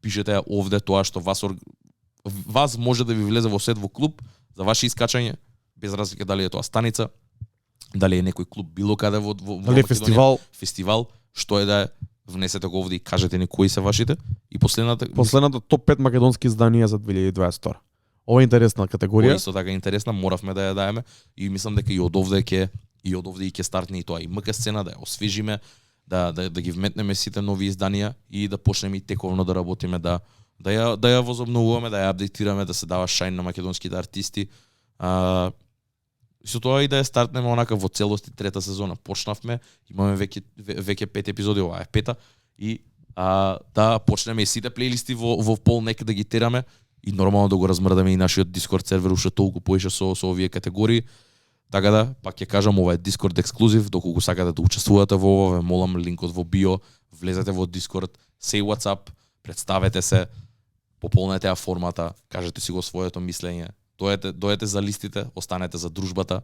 пишете ја овде тоа што вас може да ви влезе во сет во клуб за ваше искачање, без разлика дали е тоа станица, дали е некој клуб било каде во дали е фестивал, што е да е, внесете го овде и кажете ни кои се вашите. И последната топ 5 македонски изданија за 2022. Ова е интересна категорија. Ова исто така интересна, моравме да ја даеме и мислам дека и од овде ќе стартне и тоа и МК сцена да ја освежиме, да ги вметнеме сите нови изданија и да почнеме и тековно да работиме да ја возобновуваме, да ја апдейтираме, да се дава шајн на македонските артисти. Со тоа и да ја стартнеме онака во целости трета сезона. Почнавме, имаме веќе 5 епизоди, ова е пета и да почнеме и сите плейлисти во пол нека да ги тераме и нормално да го размрдаме и нашиот Discord сервер уште толку поише со овие категории. Така да, пак ќе кажам, ова е Discord ексклузив, доколку сакате да учествувате во ова, ве молам линкот во био, влезете во Discord, say what's up, представете се, пополнете ја формата, кажете си го своето мислење. Дојдете за листите, останете за дружбата.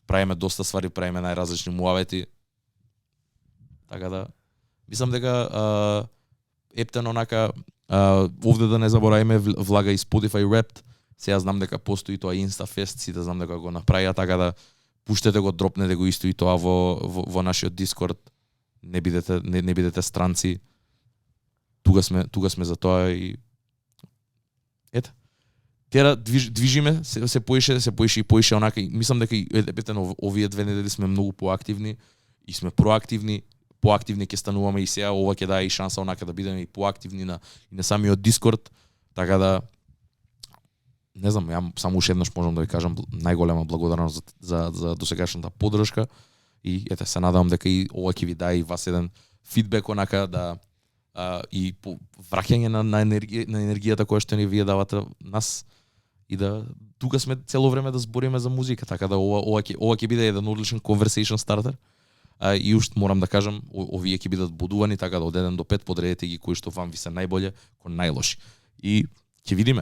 Правиме доста ствари, правиме најразлични муавети. Така да, мислам дека Ептен онака овде да не забораваме влага и Spotify Wrapped. Сега знам дека постои тоа Instafest, сите знам дека го направија, така да пуштете го, дропнете го исто и тоа во нашиот Discord. Не бидете странци. тука сме за тоа и ете. Тера движиме, се поише и поише онака. И мислам дека и овие 2 недели сме многу поактивни и сме проактивни. Поактивни ќе стануваме и сега, ова ќе даде и шанса онака да бидеме и поактивни на самиот Дискорд, така да не знам, ја само уште еднаш можам да ви кажам најголема благодарност за досегашната поддршка и ете се надевам дека и ова ќе ви даде и вас еден фидбек онака да и враќање на енергијата која што ни вие давате нас и да тука сме цело време да збориме за музика, така да ова ќе биде еден одличен conversation starter. И уште морам да кажам, овие ќе бидат бодувани, така да од 1 до 5 подредете ги кои што вам ви се најболje, кои најлоши. И ќе видиме,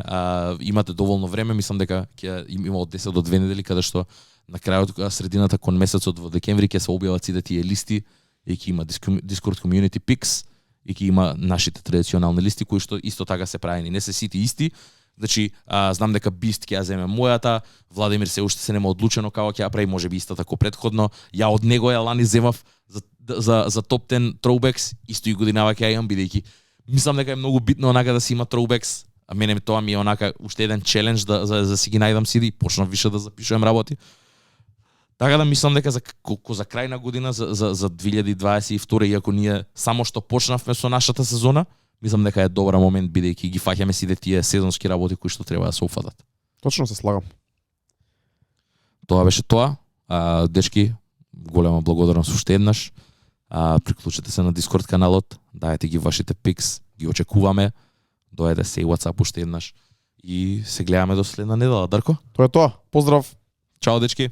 имате доволно време, мислам дека ќе има од 10 до 2 недели каде што на крајот средината кон месецот во декември ќе се објават сите тие листи и ќе има Discord Community Picks и ќе има нашите традиционални листи кои што исто така се правени, не се сите исти. Значи, знам дека Бист ќе ја земе мојата, Владимир се уште се нема одлучено како ќе ја прави, можеби истата како претходно. Ја од него ја лани земав за топ 10 throwbacks, исто и годинава ќе ја имам бидејќи мислам дека е многу битно онака да се има throwbacks. А мене тоа ми е онака уште еден челендж за си ги најдам сиди, почнав више да запишувам работи. Така да мислам дека за крај на година за 2022, иако ние само што почнавме со нашата сезона, мислам дека е добар момент бидејќи ги фаќаме сите тие сезонски работи кои што треба да се уфатат. Точно се слагам. Тоа беше тоа. Дечки, голема благодарност уште еднаш. Приклучете се на Discord каналот, дајте ги вашите пикс, ги очекуваме. Дојде се и WhatsApp уште еднаш и се гледаме до следна недела, Дарко. Тоа е тоа. Поздрав. Чао, дечки.